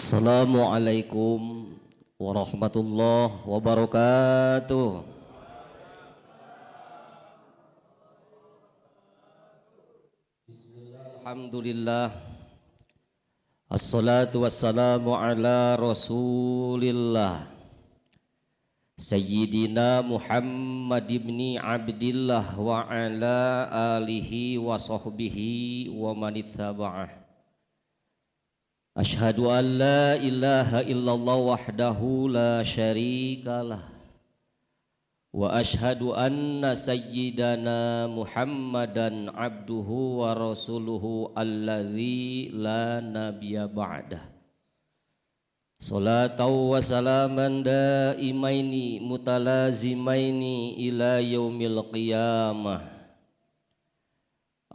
Assalamualaikum warahmatullahi wabarakatuh. Alhamdulillah. Assalatu wassalamu ala Rasulillah Sayyidina Muhammad ibni Abdillah wa ala alihi wa sahbihi wa manittaba'ah. Ashhadu an la ilaha illallah wahdahu la syarikalah wa ashhadu anna sayyidana Muhammadan abduhu wa rasuluhu alladzi la nabiyya ba'dah. Salatan wa salaman daimaini mutalazimaini ila yaumil qiyamah.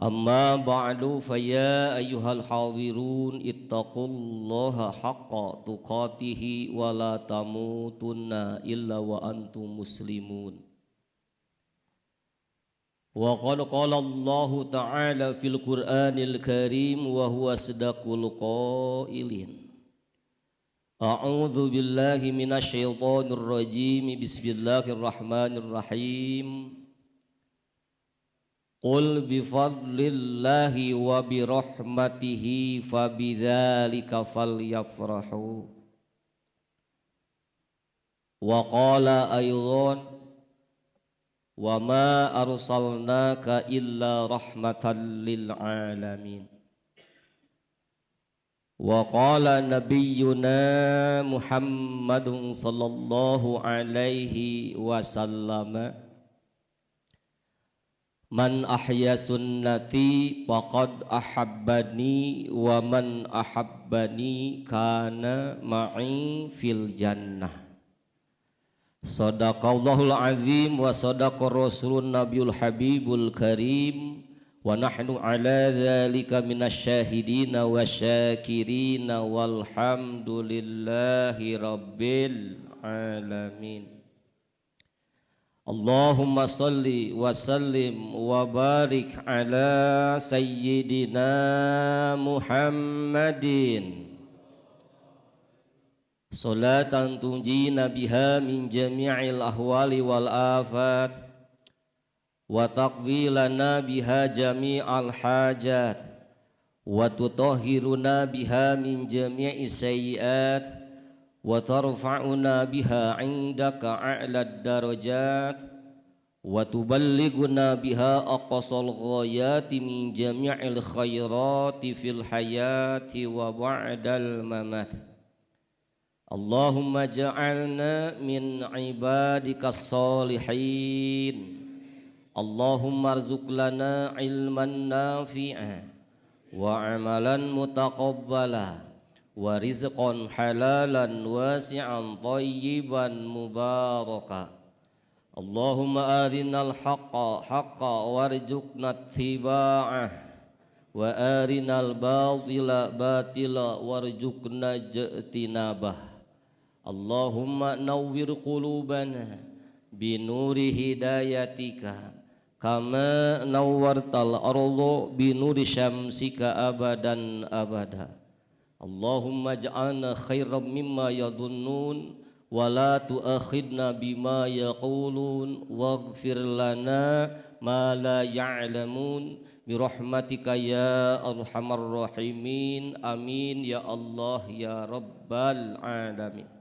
Amma ba'du faya ayyuhal hadirun ittaqullaha haqqa tuqatihi wa la tamutunna illa wa antum muslimun. Wa qad qala Allahu ta'ala fil Qur'anil Karim wa huwa asdaqul qailin. A'udzu billahi minasyaitonir rajim. Bismillahirrahmanirrahim. Qul bifadlillahi wa birahmatihi fabidzalika falyafrahu. Wa qala aydan wa ma arsalnaka illa rahmatan lil alamin. Wa qala nabiyyuna Muhammadun sallallahu alaihi wasallam, man ahya sunnati faqad ahabbani wa man ahabbani kana ma'i fil jannah. Sadaqallahul azim wa sadaqa rasulun nabiyul habibul karim wa nahnu ala dzalika minasyahidina wasyakirina walhamdulillahi rabbil alamin. Allahumma salli wa sallim wa barik ala sayyidina Muhammadin salatan tunjina biha min jami'il ahwali wal afat wa taqdi lana biha jami'al hajat wa tutahhiruna biha min jami'is sayyiat wa tarfa'una biha 'indaka a'lad darajat wa tuballighuna biha aqsal ghayati min jami'il khairati fil hayati wa ba'dal mamat. Allahumma ja'alna min ibadikas solihin. Allahumma arzuq lana ilman nafi'a wa 'amalan mutaqabbala wa rizqan halalan wasi'an thayyiban mubaraka. Allahumma arinal haqqa haqqa warzuqna ittiba'ah wa arinal batila batila warzuqna ijtinabah. Allahumma nawwir qulubana binuri hidayatika kama nawwartal arda binuri syamsika abadan abada. Allahumma ij'alna khairan mimma yadhunnun wa la tu'akhidna bima yaqulun waghfir lana ma la ya'lamun birahmatika ya arhamar rahimin. Amin ya Allah ya rabbal alamin.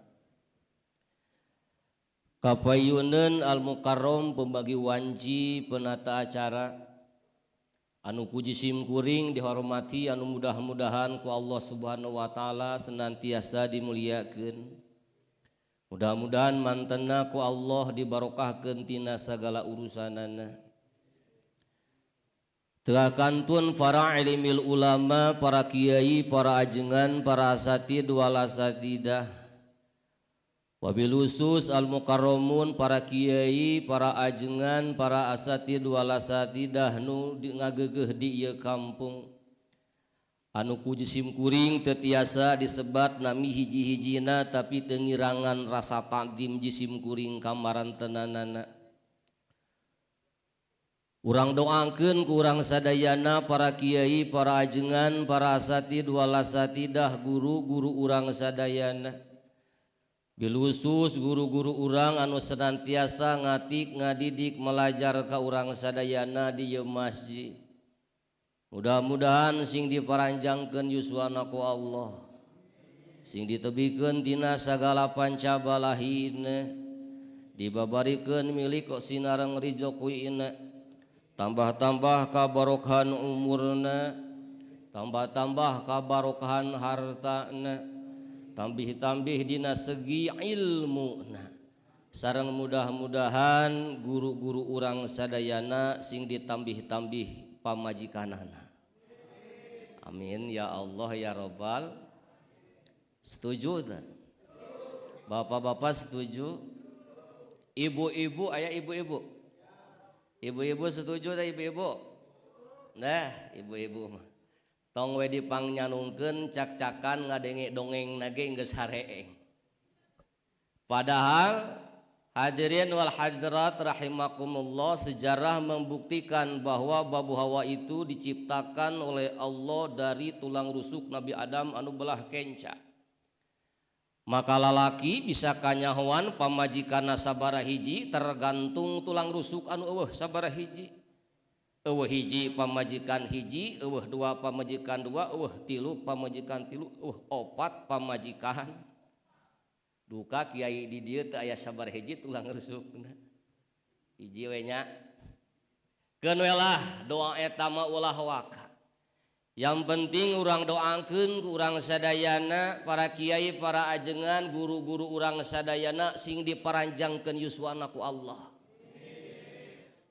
Kapayuneun al mukarram pembagi wanci penata acara anu puji simkuring dihormati anu mudah-mudahan ku Allah Subhanahu wa taala senantiasa dimuliakeun. Mudah-mudahan mantena ku Allah dibarokahkeun tina sagala urusanana. Teu kantun para ilimil ulama, para kiai, para ajengan, para asatid wal asatidah. Wabil khusus al mukarramun para kiai, para ajengan, para asatid wal asatidah nu ngagegeuh di ieu kampung. Anu ku jisim kuring teu tiasa disebat nami hiji-hijina tapi teu ngirangan rasa takdim jisim kuring kamarantenanana. Urang doakeun ku urang sadayana para kiai, para ajengan, para asatid wal asatidah, guru-guru urang sadayana. Bilusus guru-guru urang anu senantiasa ngatik, ngadidik, melajar ka urang sadayana di ieu masjid. Mudah-mudahan sing diparanjangkeun yuswana ku Allah. Sing ditebikeun tina sagala panca balahina, dibabarikeun milik sinareng ridho kuina. Tambah-tambah kabarokahan umurna, tambah-tambah kabarokahan hartana, tambih-tambih dina segi ilmuna. Sareng mudah-mudahan guru-guru urang sadayana sing ditambih-tambih pamajikanana. Amin ya Allah ya Rabbal. Setuju tak? Bapak-bapak setuju? Ibu-ibu, ayah ibu-ibu. Ibu-ibu setuju tak ibu-ibu? Nah, ibu-ibu mah. Tong we dipangnyalungkeun cak-cakan ngadenge dongeng nage geus hareeng. Padahal hadirin wal hadirat rahimakumullah, sejarah membuktikan bahwa Babu Hawa itu diciptakan oleh Allah dari tulang rusuk Nabi Adam anu belah kenca. Maka lalaki bisa kanyahoan pamajikanna sabaraha hiji tergantung tulang rusuk anu eueuh sabaraha hiji. Eueuh hiji pamajikan hiji, eueuh dua pamajikan dua, eueuh tilu pamajikan tilu, eueuh opat pamajikan. Duka kiai di dieu teu aya sabaraha hiji tulang rusukna. Hiji we nya. Keun we lah doa eta mah ulah waka. Yang penting urang doakeun ku urang sadayana, para kiai, para ajengan, guru-guru urang sadayana sing diparanjangkeun yuswana ku Allah.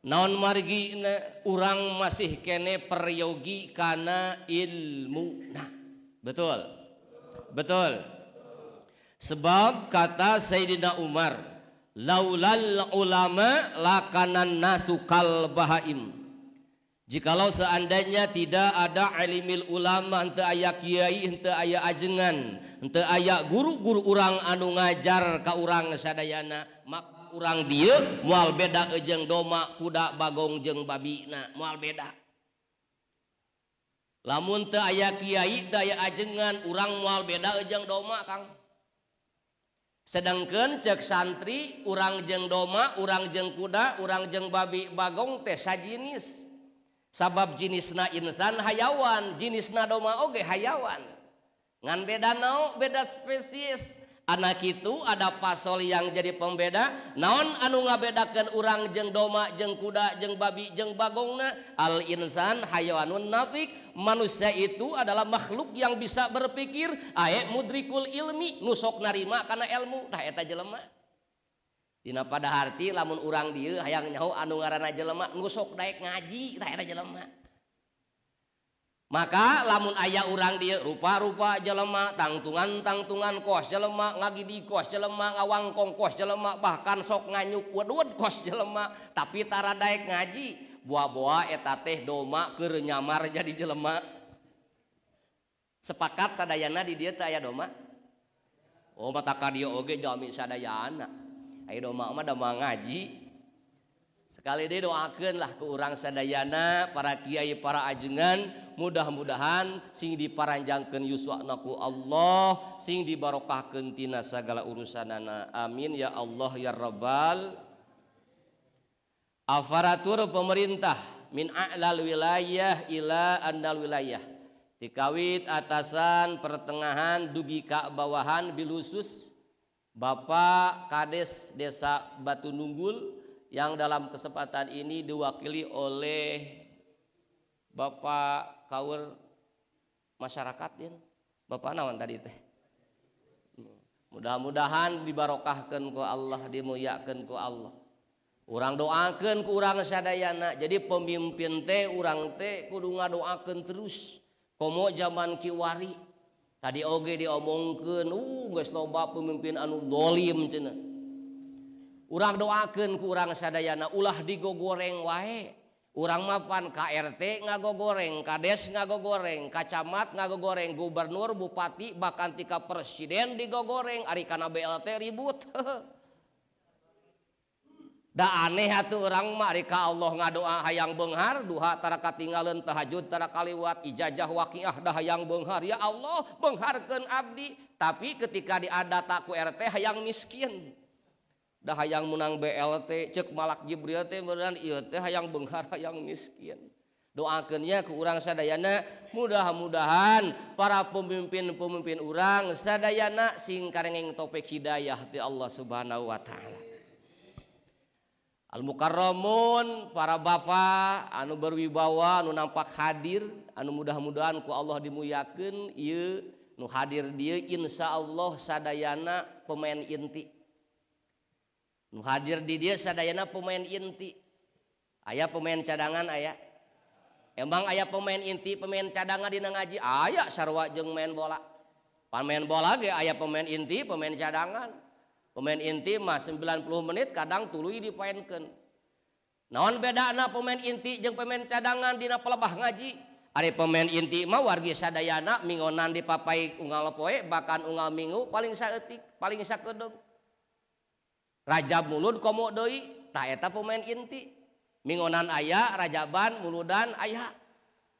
Naon margina urang masih kene peryogi kana ilmu. Nah, betul. Betul. Sebab kata Sayyidina Umar, laulal ulama lakanan nasu kal bahaim. Jikalau seandainya tidak ada alimil ulama, henteu aya kiai, henteu aya ajengan, henteu aya guru-guru urang anu ngajar ka urang sadayana, maka urang dieu moal beda jeung doma, kuda, bagong jeung babina, moal beda. Lamun teu aya kiai, teu aya ajengan, urang moal beda jeung doma, Kang. Sedangkan cek santri urang jeung doma, urang jeung kuda, urang jeung babi, bagong teh sajinis. Sabab jenisna insan hayawan, jenisna doma oge hayawan. Ngan beda nao, beda spesies. Anak itu ada pasol yang jadi pembeda. Naon anu ngabedakeun urang jeung doma, jeung kuda, jeung babi, jeung bagongna? Al insan hayawanun natik. Manusia itu adalah makhluk yang bisa berpikir, ae mudrikul ilmi, nu sok narima kana ilmu. Tah eta jelema. Dina pada harti lamun urang dieu hayang nyaho anu ngaranna jelema nu sok daek ngaji, tah eta jelema. Maka lamun aya urang dieu rupa-rupa jelema, tangtungan-tangtungan kos jelema, ngagidi kos jelema, ngawangkong kos jelema, bahkan sok nganyuk wedud kos jelema, tapi tara daek ngaji, boa-boa eta teh doma keur nyamar jadi jelema. Sepakat sadayana di dieu teh aya doma? Oh, mata ka dieu oge jami sadayana. Ayo doma mah doma ngaji. Sekali deui doakeun lah ke urang sadayana, para kiai, para ajengan, mudah-mudahan sing diparanjangkeun yuswana ku Allah, sing dibarokahkeun tina sagala urusanana. Amin ya Allah ya Rabbal. Aparatur pemerintah min a'lal wilayah ila andal wilayah. Dikawit atasan, pertengahan, dugi ka bawahan bilusus Bapak Kades Desa Batu Nunggul yang dalam kesempatan ini diwakili oleh Bapak Kaur masyarakat din. Bapak naon tadi teh? Mudah-mudahan dibarokahkeun ku Allah, dimuliakeun ku Allah. Urang doakeun ku urang sadayana. Jadi pemimpin teh urang teh kudu ngadoakeun terus. Komo zaman kiwari. Tadi oge diomongkeun, geus loba pemimpin anu dolim cenah. Urang doakeun ku urang sadayana ulah digogoreng wae. Urang mah pan KRT ngagogoreng, kades ngagogoreng, kacamat ngagogoreng, gubernur, bupati, bahkan tika presiden digogoreng, ari kana BLT ribut. Da aneh atuh urang mah ari ka Allah ngadoa hayang beunghar, duha tara katinggaleun, tahajud tara kaliwat, ijazah waqiah dah hayang beunghar. Ya Allah, beungharkeun abdi. Tapi ketika diadata ku RT hayang miskin. Dah hayang menang BLT, cek malak Jibril teh meureun ieu teh hayang beunghar hayang miskin. Doakeun nya ku urang sadayana, mudah-mudahan para pemimpin-pemimpin urang sadayana sing karengeng topik hidayah ti Allah Subhanahu wa taala. Al mukarramun, para bapak anu berwibawa anu nampak hadir, anu mudah-mudahan ku Allah dimuliakeun ieu nu hadir dieu insyaallah sadayana pemain inti. Nu hadir di dieu sadayana pemain inti. Aya pemain cadangan aya. Emang aya pemain inti, pemain cadangan dina ngaji? Aya sarua jeung main bola. Pemain bola ge aya pemain inti, pemain cadangan. Pemain inti mah 90 menit kadang tuluy dipaenkeun. Naon bedana pemain inti jeung pemain cadangan dina pelebah ngaji? Ari pemain inti mah wargi sadayana mingonan dipapai unggal poe bahkan unggal minggu paling saeutik, paling sakedeung. Rajab mulud komo deui, tah eta pemain inti. Mingonan aya, rajaban muludan aya.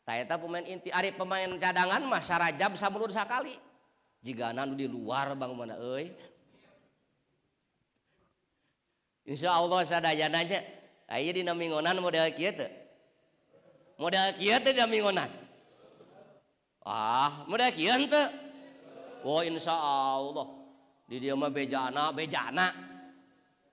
Tah eta pemain inti. Ari pemain cadangan mah sarajab samulud sakali. Jigana nu di luar bang mana euy. Insya Allah sadayana nya aya dina mingonan model kieu teu? Model kieu teh dina mingonan. Ah, model kieu henteu? Oh, insya Allah. Di dieu mah bejana, bejana.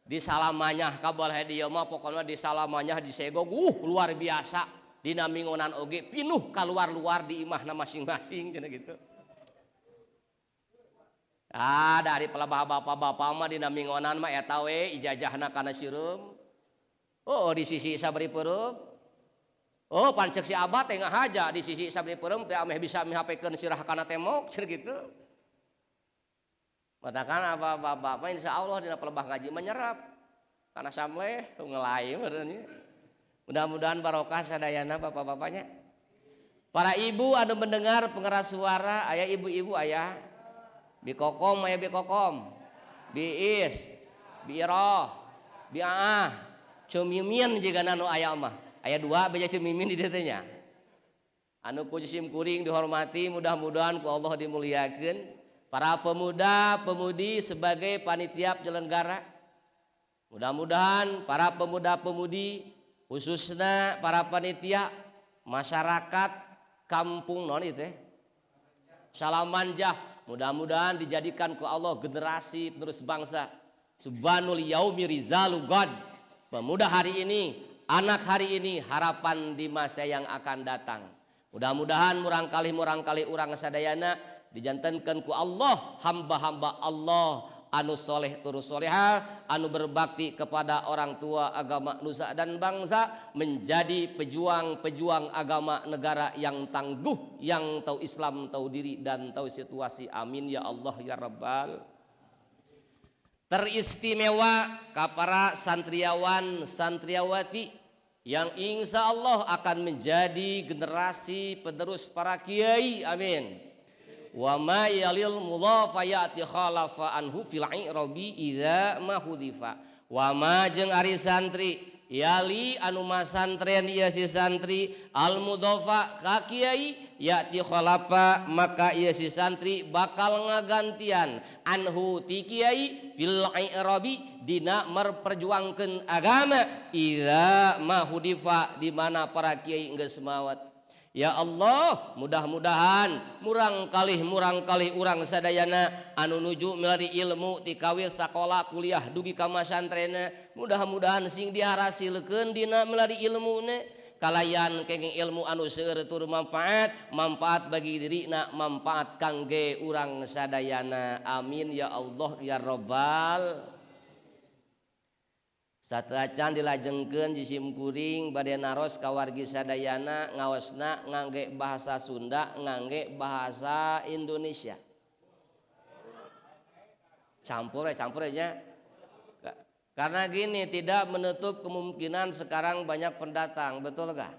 Di salamanyah kaboleh dieu mah pokona di salamanyah disegog, luar biasa. Dina mingonan oge pinuh kaluar-luar di imahna masing-masing cenah gitu. Ah, dari pelebah bapak-bapak mah dina mingonan mah eta we ijazahna kana sireum. Oh, di sisi sabari peureum. Oh, pancek si abah teh ngahaja di sisi sabari peureum teh ameh bisa mihapekeun sirah kana temok cenah gitu. Matakan apa bapak insyaallah dina pelebah ngaji menyerap kana samleh ngelai meureun nya. Mudah-mudahan barokah sadayana bapak-bapaknya. Para ibu anu mendengar pengeras suara, aya ibu-ibu aya bikokom aya bikokom, biis, biiroh, biaah, cumimin jika nanu aya mah. Aya dua beja cumimin di dieu teh nya. Anu ku sim kuring dihormati, mudah-mudahan ku Allah dimuliakeun. Para pemuda pemudi sebagai panitia penyelenggara, mudah-mudahan para pemuda-pemudi khususnya para panitia masyarakat kampung non itu Salamanjah, mudah-mudahan dijadikan ku Allah generasi penerus bangsa. Subhanul yaumi rizalu God. Pemuda hari ini, anak hari ini, harapan di masa yang akan datang. Mudah-mudahan murangkalih urang sadayana dijantenkeun ku Allah hamba-hamba Allah anu soleh turus soleha, anu berbakti kepada orang tua, agama, nusa dan bangsa, menjadi pejuang-pejuang agama negara yang tangguh, yang tahu Islam, tahu diri dan tahu situasi. Amin ya Allah ya Rabbal. Teristimewa kapara santriawan santriawati yang insya Allah akan menjadi generasi penerus para kiai. Amin. Wa ma yalil mudhafa ya'ti khalafa anhu fil i'rabi idza ma hudifa. Wa ma jeung ari santri yali anu masantren ieu si santri al mudhafa ka kiai ya'ti khalafa maka ieu si santri bakal ngagantian anhu ti kiai fil i'rabi dina merperjuangkeun agama idza ma hudifa di mana para kiai geus mawat. Ya Allah, mudah-mudahan murangkalih urang sadayana anu nuju milari ilmu ti kawil sakola kuliah dugi ka masantrena, mudah-mudahan sing diharasilkeun dina milari ilmuna kalayan kenging ilmu anu seueur tur manfaat, manfaat bagi dirina, manfaat kangge urang sadayana. Amin ya Allah ya Rabbal. Sateuacan dilajengkeun jisim kuring bade naros ka wargi sadayana ngaosna ngangge bahasa Sunda ngangge bahasa Indonesia. Campur aja. Karena gini, tidak menutup kemungkinan sekarang banyak pendatang, betul gak?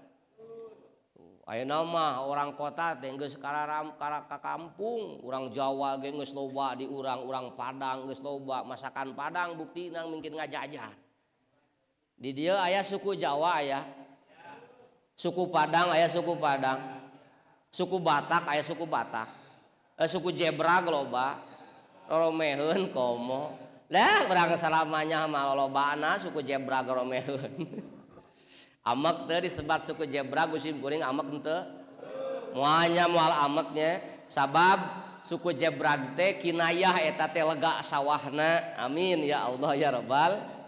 Ayeuna mah orang kota teh geus ka kampung, urang Jawa ge geus loba di urang, urang Padang geus loba, masakan Padang buktina mungkin ngajajah. Di dieu aya suku Jawa aya. Suku Padang aya suku Padang. Suku Batak aya suku Batak. Suku Jebrag loba. Romeheun komo. Lah urang salamanya mah lolobana suku Jebrag romeheun. Amek teu disebat suku Jebrag musim kuring amek henteu. Moalnya moal ameknya sabab suku Jebrag teh kinayah eta teh lega sawahna. Amin ya Allah ya Rabbal.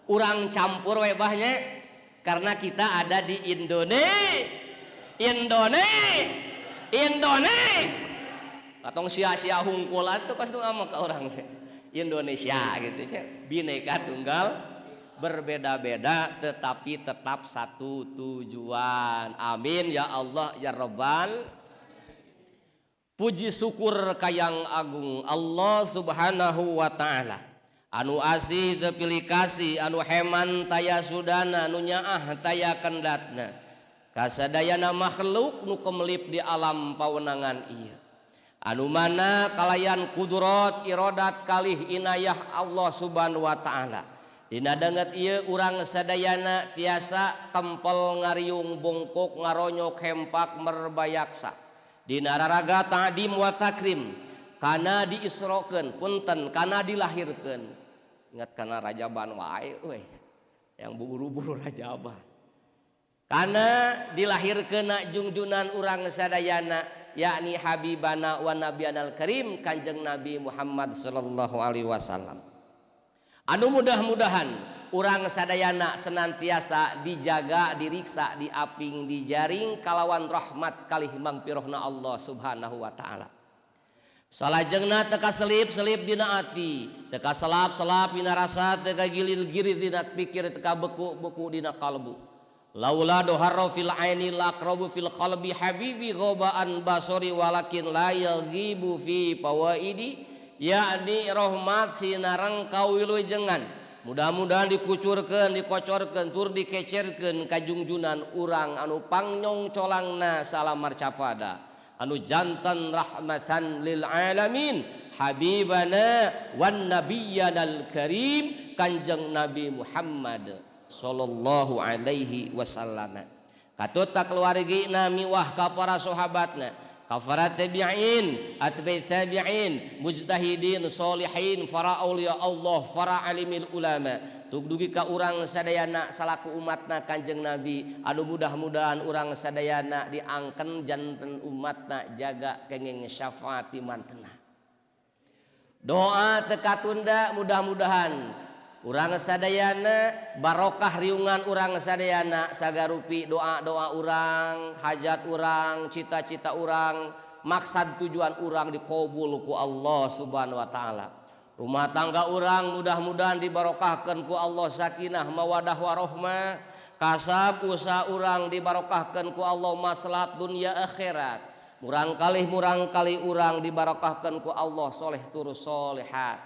Urang campur we bahnya karena kita ada di Indonesia. Indonesia. Atong sia-sia hungkul atuh pas nu amek ka urang teh. Indonesia gitu cek. Bineka tunggal berbeda-beda tetapi tetap satu tujuan. Amin ya Allah ya Rabbal. Puji syukur kayang agung Allah Subhanahu wa taala. Anu asih teu pilih kasih, anu heman taya sudana, anu nyaah taya kendatna. Kasadayana makhluk nu kemelip di alam pawenangan ieu. Anu mana kalayan kudrat irodat kalih inayah Allah Subhanahu wa taala. Dina danget ieu urang sadayana tiasa kempel ngariung bongkok ngaronyok hempak merbayaksa. Dina raraga ta'dim wa takrim kana diisrokeun punten kana dilahirkeun. Ingat kana rajaban wae euy. Yang buru-buru rajaban. Kana dilahirkeun jungjunan urang sadayana yakni habibana wa nabiyanal karim Kanjeng Nabi Muhammad sallallahu alaihi wasallam. Anu mudah-mudahan urang sadayana senantiasa dijaga, diriksa, diaping, dijaring kalawan rahmat kalih mangpirohna Allah Subhanahu wa taala. Salajengna teka selip-selip dina ati, teka selap-selap dina rasa, teka gilir-gilir dina pikir, teka beku-beku dina kalbu. Laula doharro fil aini laqrabu fil qalbi habibi ghobaan basori walakin la yaghibu fi fawaidi yakni rahmat sinareng kawilujengan. Mudah-mudahan dikucurkeun, dikocorkeun, tur dikecerkeun ka jungjunan urang anu pangnyong colangna salamar capada. Anu jantan rahmatan lil alamin habibana wan nabiyyanal karim Kanjeng Nabi Muhammad sallallahu alaihi wasallam. Katut ka keluargina miwah ka para sahabatna, ka para tabi'in, atbi tabi'in, mujtahidin, solihin, para aulia Allah, para alimil ulama. Tug dugi ka urang sadayana salaku umatna Kanjeng Nabi, anu mudah-mudahan urang sadayana diangken janten umatna jaga kenging syafaat mantena. Doa teu katunda mudah-mudahan urang sadayana barokah riungan urang sadayana sagarupi doa-doa urang, hajat urang, cita-cita urang, maksad tujuan urang dikabul ku Allah Subhanahu wa taala. Rumah tangga urang mudah-mudahan dibarokahkeun ku Allah sakinah mawadah warohmah. Kasab usaha urang dibarokahkeun ku Allah maslahat dunia akhirat. Murangkalih urang dibarokahkeun ku Allah soleh turus solehat.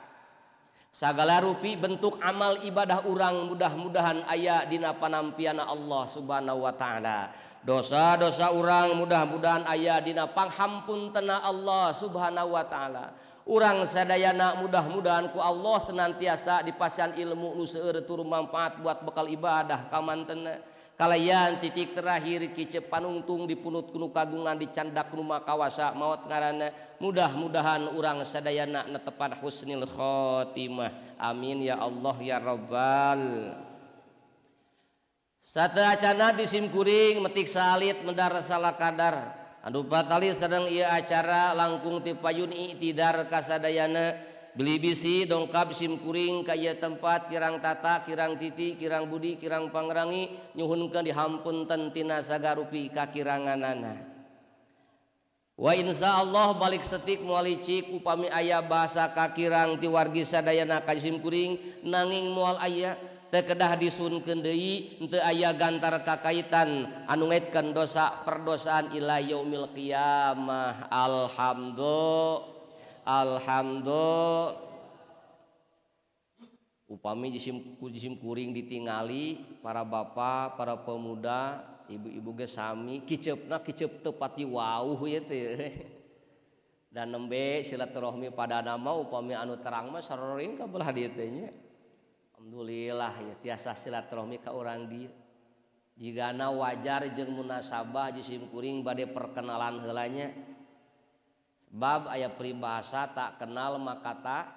Sagala rupi bentuk amal ibadah urang mudah-mudahan aya dina panampiana Allah Subhanahu wa taala. Dosa-dosa urang mudah-mudahan aya dina panghampuntena Allah Subhanahu wa taala. Urang sadayana mudah-mudahan ku Allah senantiasa dipasihan ilmu nu seueur tur manfaat buat bekal ibadah kamantena. Kalayan titik terakhir kicep panungtung dipunut kunu kagungan dicandak nu makawasa maot ngaranna. Mudah-mudahan urang sadayana netepan husnul khotimah. Amin ya Allah ya Rabbal. Sateuacana disimkuring metik salit medar salah kadar. Anu patali sareng ieu acara langkung ti payun i'tidar kasadayana. Beli bisi dongkap simkuring ka ieu tempat kirang tata kirang titi kirang budi kirang pangrangi nyuhunkeun dihampunten tina sagarupi kakiranganana. Wa insyaallah balik setik moal licik upami aya bahasa kakirang ti wargi sadayana ka simkuring nanging moal aya teu kedah disunkeun deui henteu aya gantar kakaitan anu ngaitkeun dosa perdosaan ila yaumil qiyamah. Alhamdulillah. Alhamdulillah. Upami jisim kuring ditingali para bapak, para pemuda, ibu-ibu ge sami kiceupna kiceup teu pati wauh ieu teh. Dan nembe silaturahmi pada nama upami anu terang mah sering ka belah dieu teh nya. Alhamdulillah ya tiasa silaturahmi ka urang dieu. Jigana wajar jeung munasabah jisim kuring bade perkenalan heula nya. Sebab aya peribahasa tak kenal maka tak,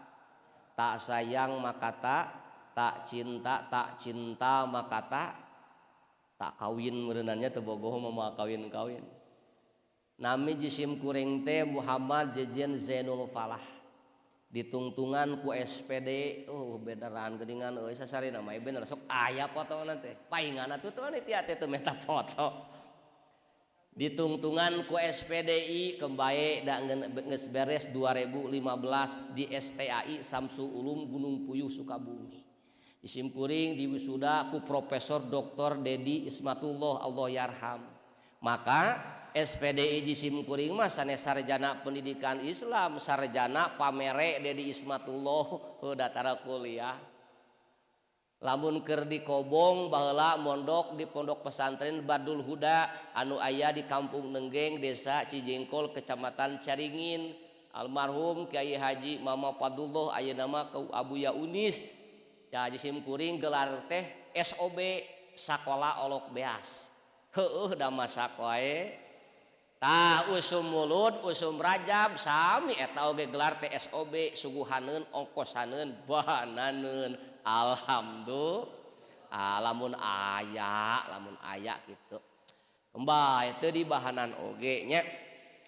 tak sayang maka tak, tak cinta tak cinta maka tak, tak kawin meureunannya teu bogoh mah kawin-kawin. Nami jisim kuring teh Muhammad Jejen Zainul Falah. Ditungtungan ku SPD, oh beneran geuningan euy sasarina mah bener sok aya fotona teh. Paingan atuh teh tia teh teu meta foto. Ditungtungan ku SPDI kembae da geus beres 2015 di STAI Samsul Ulum Gunung Puyuh Sukabumi. Jisim kuring diwisuda ku Profesor Dr. Dedi Ismatullah Allah yarham. Maka SPDI jisim kuring mah sanes sarjana pendidikan Islam, sarjana pamere Dedi Ismatullah heuh datara kuliah. Lamun keur di Kobong baheula mondok di pondok pesantren Badul Huda anu aya di Kampung Nenggeng, Desa Cijengkol, Kecamatan Caringin. Almarhum Kiai Haji Mama Fadullah ayeuna mah ku Abuya Unis. Ya jisim kuring gelar teh SOB sakola olok beas. Heueuh da masak wae. Tah usum mulud, usum rajab sami eta oge gelar teh SOB suguhaneun ongkosaneun bahananeun. Alhamdulillah lamun aya kitu. Bae teu dibahanan oge nya.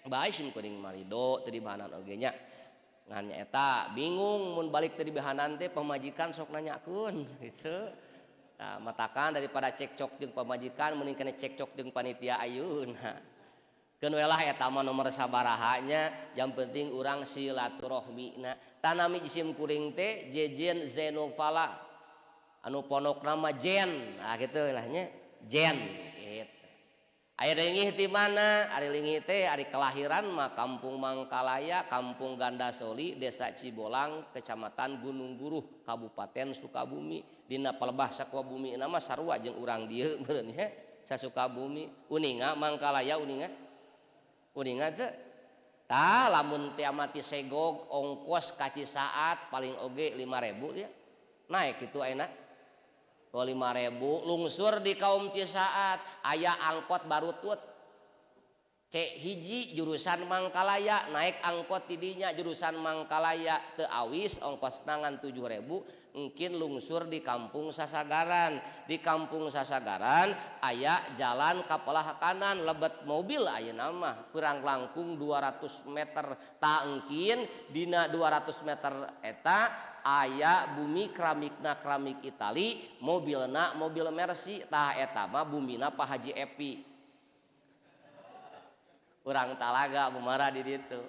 Bae sim kuring marido teu dibahanan oge nya. Ngan eta bingung mun balik teu dibahanan teh pamajikan sok nanyakeun gitu. Nah, matakan daripada cekcok jeung pamajikan mending kena cekcok jeung panitia ayeuna. Keun we lah eta mah nomor sabaraha nya, yang penting urang silaturahmina. Tanami jisim kuring teh Jejen Zainul Falah. Anu pondokna mah Jen, nah kitu lah nya, Jen gitu. Aya lingih ti mana? Ari lingih teh ari kelahiran mah Kampung Mangkalaya, Kampung Gandasoli, Desa Cibolang, Kecamatan Gunung Guruh, Kabupaten Sukabumi. Dina palebah Sukabumi nama sarua jeung urang dieu meureun nya, sa Sukabumi. Uninga Mangkalaya uninga? Uninga teu? Tah lamun teh mati segog ongkos ka Cisaat paling oge 5.000 ya. Naik kitu ayeuna. Oh 5.000 lungsur di kaum Cisaat aya angkot barutut C hiji jurusan Mangkalaya naik angkot tidinya jurusan Mangkalaya teu awis ongkos nangan 7.000 mungkin lungsur di Kampung Sasagaran. Di Kampung Sasagaran aya jalan kapelah kanan lebet mobil ayeuna mah kurang langkung 200 meter tangkin dina 200 meter eta aya bumi keramikna keramik Itali mobilna mobil Mercy tah eta mah bumina Pak Haji Epi urang Talaga bumara di ditu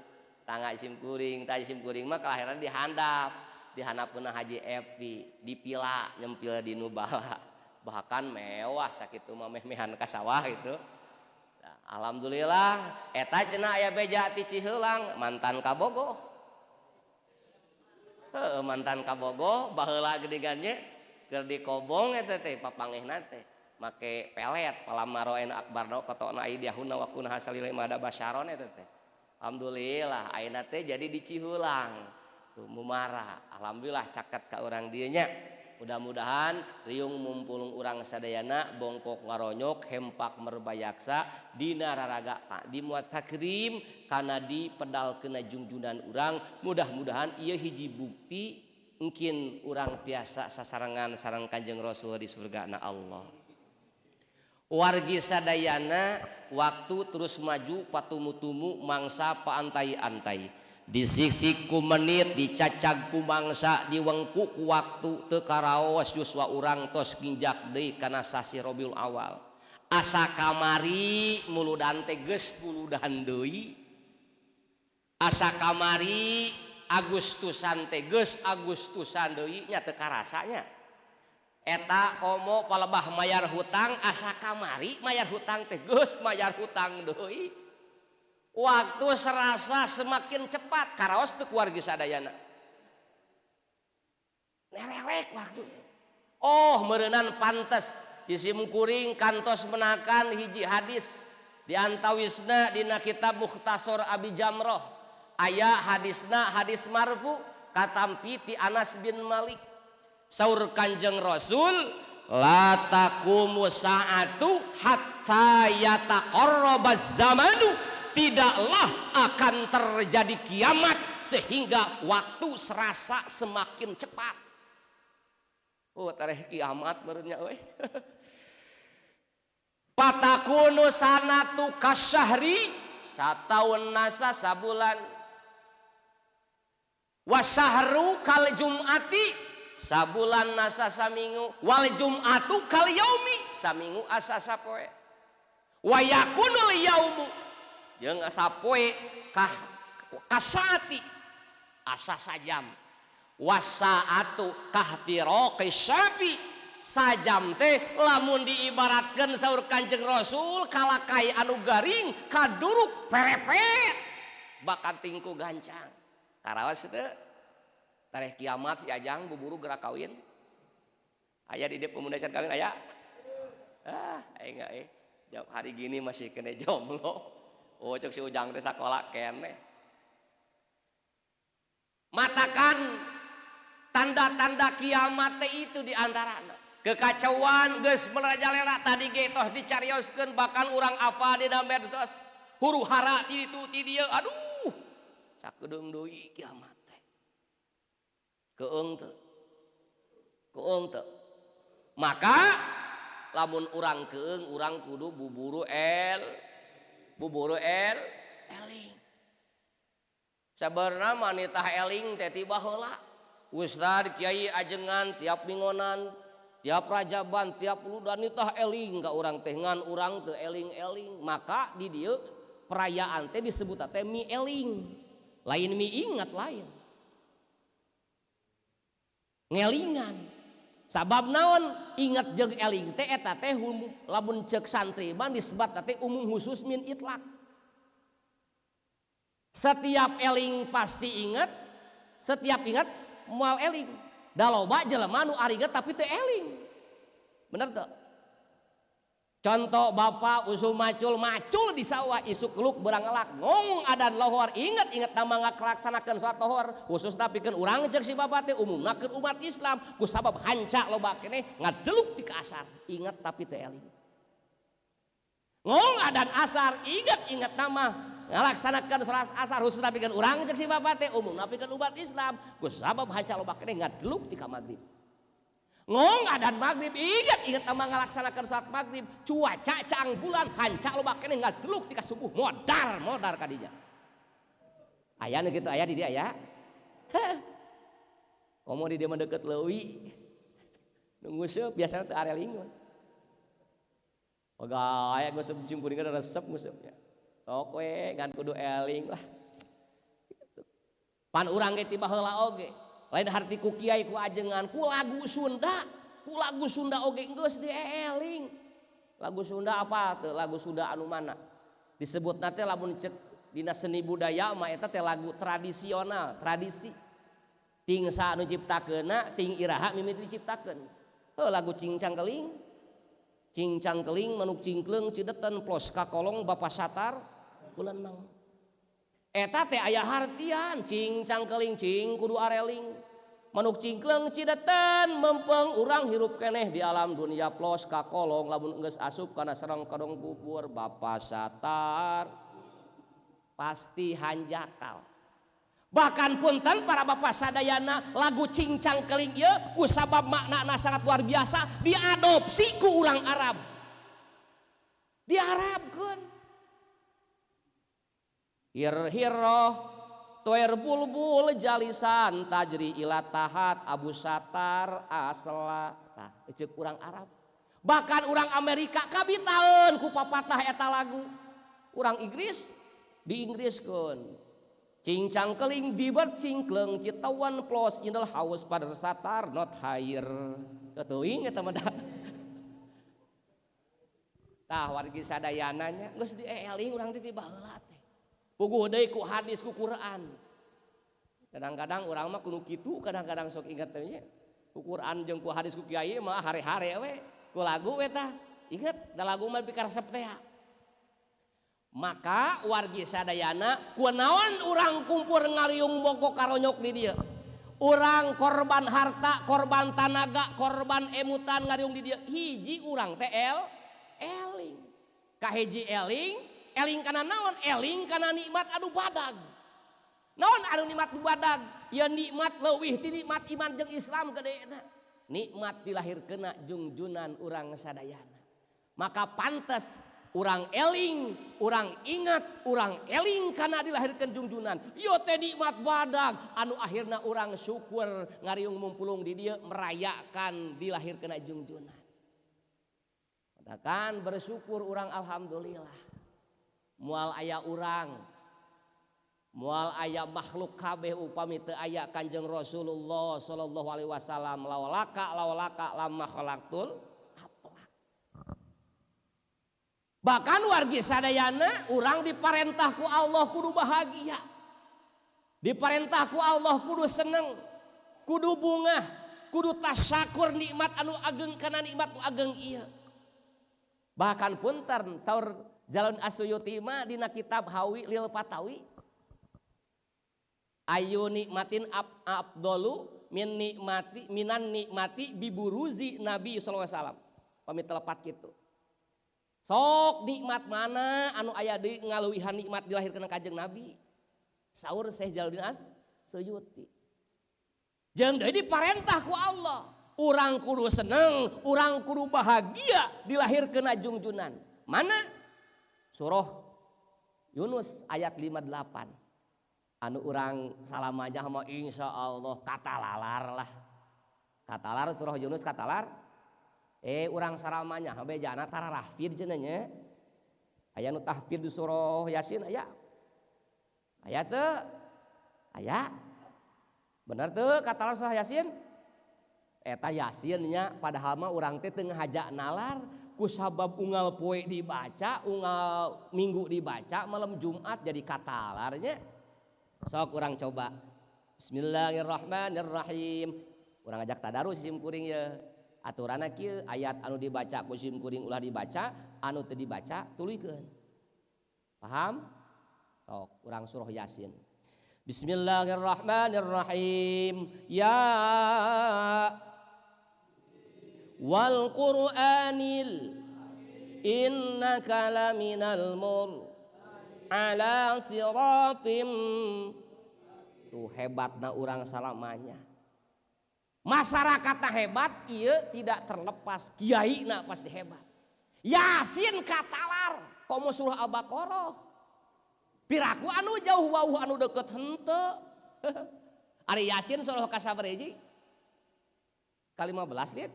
tangga isim kuring tah isim kuring mah kelahiran di handap di handapeuna Haji Epi dipila nyempil di Nubala bahkan mewah sakitu mah meh-mehan ka sawah gitu. Nah, alhamdulillah eta cenah aya beja ti Ciheulang mantan kabogoh. Heuh mantan kabogoh baheula geuningan nya keur dikobong eta teh papangehna teh make pelet palamaroen akbarno kotona aidiahuna wa kunah hasalil mada basyaron eta teh. Alhamdulillah ayeuna teh jadi di Ciheulang tuh mumara. Alhamdulillah caket ka urang dieu nya. Mudah-mudahan riung mumpulung urang sadayana bongkok ngaronyok hempak merbayaksa dina raraga di muat takrim kana di pedal kena jungjunan urang. Mudah-mudahan ieu hiji bukti mungkin urang tiasa sasarengan sareng Kanjeng Rasul di surga na Allah. Wargi sadayana waktu terus maju patumu-tumu mangsa paantai-antai disiksik ku menit dicacag ku mangsa diwengku ku waktu teu karaos yuswa urang tos ginjak deui kana sasi Rabiul Awal asa kamari muludan teh geus muludan deui asa kamari Agustusan teh geus Agustusan deui nya teu karasa nya eta komo palebah mayar hutang asa kamari mayar hutang teh geus mayar hutang deui. Waktu serasa semakin cepat karaos teu keluarga sadayana nerelek waktu. Oh meureunan pantes isim kuring kantos menakan hiji hadis di antawisna dina kitab Mukhtasar Abi Jamroh aya hadisna hadis marfu katampi ti Anas bin Malik. Saur Kanjeng Rasul la taqumu sa'atu hatta yataqarrabaz zamanu, tidaklah akan terjadi kiamat sehingga waktu serasa semakin cepat. Oh tareh kiamat meureunnya euy. Patakunu sanatu kasyahri, sataun nasa sabulan. Wasyahru kal jum'ati, sabulan nasa saminggu. Wal jum'atu kal yaumi, saminggu asa sapoe. Wa yakunul yaumu, jeung sapoe kah kasaati asa sajam. Wasaatu kahtiraqis syafi, sajam teh lamun diibaratkeun saur Kanjeng Rasul kalakai anu garing kaduruk perepet bakal tingku gancang. Karaos teu tareh kiamat si Ajang buburu gerak kawin. Aya di dieu pemuda can kawin aya? Ah, aing euy. Hari gini masih kene jomblo. Oh cek si Ujang teh sakola keneh. Matakan tanda-tanda kiamat teh itu diantarana. Kekacauan geus merajalela tadi ge toh dicarioskeun bahkan urang afa dina medsos. Huru hara ti ditu ti dieu aduh. Sakedeung deui kiamat teh. Keung teu. Keung teu. Maka lamun urang keung urang kudu buburu el eling. Sabenerna manitah eling teh ti baheula. Ustad kiai ajengan tiap mingonan, tiap rajaban, tiap ludan nitah eling ka urang teh ngan urang teu eling-eling. Maka di dieu perayaan teh disebut teh mi eling. Lain mi ingat lain. Ngelingan. Sabab naon ingat jeung eling teh eta teh lamun ceuk santri mah disebut teh umum khusus min itlak. Setiap eling pasti ingat, setiap ingat moal eling. Da loba jelema nu aringet tapi teu eling. Bener teu? Contoh bapak usum macul macul di sawah isuk luk berangelak ngong adan lohor inget-inget nama ngalaksanakeun salat lohor khususna pikeun urang jeung si bapak teh umumna keur umat Islam ku sabab hanca loba keneh ngadeluk ti ka asar inget tapi teu eling. Ngong adan asar inget-inget nama ngalaksanakeun salat asar khususna pikeun urang jeung si bapak teh umumna pikeun umat Islam ku sabab hanca loba keneh ngadeluk ti ka magrib. Ngong adan maghrib ingat-ingat nama ngalaksanakan salat maghrib cuaca caang bulan hanca loba keneh ngadeluk tika subuh modar modar kadinya. Aya nu kitu aya di dieu aya. Komo di dieu mah deukeut leuwi. Nu nguseup biasana teu arelingun. Pegaya nguseup cumpuringan resep nguseupnya. Sok we ngan kudu eling lah. Gitu. Pan urang ge ti baheula oge. Lain harti ku kiai ku ajengan ku lagu Sunda oge geus dieling. Lagu Sunda apa teu? Lagu Sunda anu mana? Disebutna teh lamun cek dina seni budaya mah eta teh lagu tradisional, tradisi. Ting sa anu ciptakeunna, ting iraha mimiti diciptakeun. Heuh lagu Cingcang Keling. Cingcang Keling manuk cingkleung cideten plos ka kolong Bapak Satar kuleneng. Eta teh aya hartian cingcang keling cing kudu areling manuk cingkleung cideten mempeng urang hirup keneh di alam dunia plos ka kolong lamun geus asup kana sareng kadong kubur Bapak Satar pasti hanjakal. Bahkan punten para bapak sadayana lagu Cingcang Keling ieu ku sabab maknana sangat luar biasa diadopsi ku urang Arab. Diarabkeun. Hir-hiroh toer bulbul jalisan tajri ila tahat Abu Satar asla. Tah ceuk urang Arab. Bahkan urang Amerika kabitaeun ku papatah eta lagu. Urang Inggris di Inggriskeun. Cincang keling dibet cingkleung citawan plos indel haus pada satar not higher. Teuing eta mah da. Tah wargi sadayana nya geus dieling urang teh ti baheula teh. Puguh deui ku hadis ku Quran. Kadang-kadang urang mah kudu kitu, kadang-kadang sok inget teh nya. Ku Quran jeung ku hadis ku kiai mah hare-hare we, ku lagu we tah. Inget da lagu mah pikaresep teh. Maka wargi sadayana kunaon urang kumpul ngariung bongkok karonyok di dieu. Urang korban harta, korban tanaga, korban emutan ngariung di dieu. Hiji urang teh eling. Kahiji eling, eling kana naon? Eling kana nikmat anu badag. Naon anu nikmat nu badag? Ya nikmat leuwih ti nikmat iman jeung Islam gedena. Nikmat dilahirkeuna jungjunan urang sadayana. Maka pantes urang eling, urang ingat, urang eling kana dilahirkeun jungjunan. Ieu teh nikmat badag anu akhirna urang syukur ngariung mumpulung di dieu merayakan dilahirkeuna jungjunan. Katakan bersyukur urang alhamdulillah. Moal aya urang, moal aya makhluk kabeh upami teu aya Kanjeng Rasulullah sallallahu alaihi wasallam laulaka laulaka lama khalaqtul. Bahkan wargi sadayana urang diparentah ku Allah kudu bahagia. Diparentah ku Allah kudu seneng, kudu bungah, kudu tasyakur nikmat anu ageng kana nikmat nu ageng ieu. Bahkan punten saur Jalon As-Suyuti mah dina kitab Hawi lil Fatawi. Ayu nikmatin abdolu min nikmati minan nikmati biburuzi Nabi sallallahu alaihi wasallam. Pamit telepat kitu. Sok nikmat mana anu aya deui ngaluwihan nikmat dilahirkeun Kanjeng Nabi. Saur Syekh Jalaluddin As-Suyuti. Jeung deui diparentah ku Allah, urang kudu seneng, urang kudu bahagia dilahirkeun jungjunan. Mana? Surah Yunus ayat 58. Anu urang salamanya mah insyaallah katalar lah. Katalar surah Yunus katalar. Urang saramanya bejana tarahfid cenah nya. Aya nu tahfid di surah Yasin aya. Aya teu? Aya. Bener teu katalar surah Yasin? Eta Yasin nya padahal mah urang teh teu ngahaja nalar ku sabab unggal poe dibaca, unggal minggu dibaca, malam Jumat jadi katalar nya. Sok urang coba. Bismillahirrahmanirrahim. Urang ajak tadarus sim kuring ye. Aturanna kieu ayat anu dibaca ku sim kuring ulah dibaca, anu teu dibaca tuluykeun. Paham? Sok urang surah Yasin. Bismillahirrahmanirrahim. Ya wal Qur'anil innaka laminal mur ala siratim. Tuh hebatna urang salamanya. Masyarakatna hebat, ieu tidak terlepas kiaina pasti hebat. Yasin katalar, komo surah Al-Baqarah. Piraku anu jauh wauh anu deket henteu. Ari Yasin surah kasabaraha hiji? Ka 15 lieur.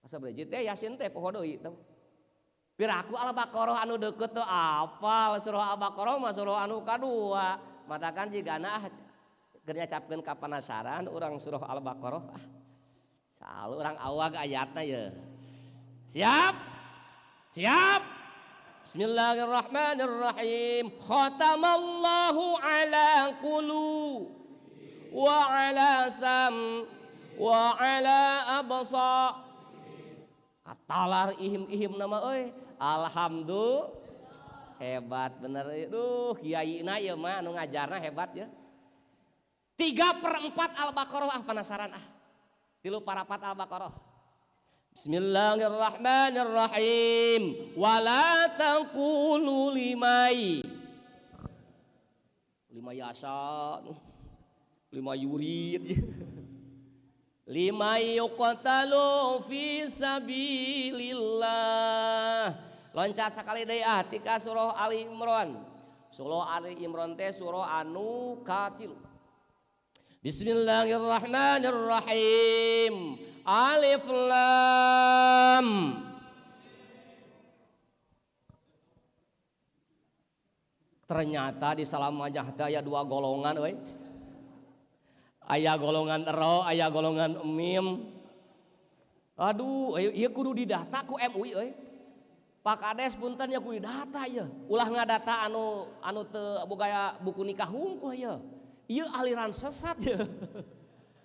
Kasabaraha hiji teh Yasin teh poho deui teh. Piraku Al-Baqarah anu deket teu apal, surah Al-Baqarah mah surah anu kadua. Matakan jigana ah keur nyacapkeun ka panasaran urang surah Al-Baqarah ah. Selalu urang awag ayatna ye. Siap? Siap? Bismillahirrahmanirrahim. Khatamallahu ala qulu wa ala sam wa ala absar. Katalar ihim-ihim nama euy. Alhamdulillah. Hebat bener. Duh, kiaina ieu mah anu ngajarna hebat ya. 3/4 Al-Baqarah ah penasaran ah. 3/4 Al-Baqarah. Bismillahirrahmanirrahim. Wala taqulu limai. Lima yasa, lima yurid. Lima yuqtalu fi sabilillah. Loncat sakali deui ah tika surah Ali Imran. Surah Ali Imran teh surah anu katilu. Bismillahirrahmanirrahim. Alif lam. Ternyata di Salamajah teh aya dua golongan euy. Aya golongan ro, aya golongan mim. Aduh, ieu kudu didata ku MUI euy. Pak Kades punten ya kudu didata ieu. Ulah ngadata anu anu teu boga buku nikah hungkul ieu. Ieu aliran sesat ya.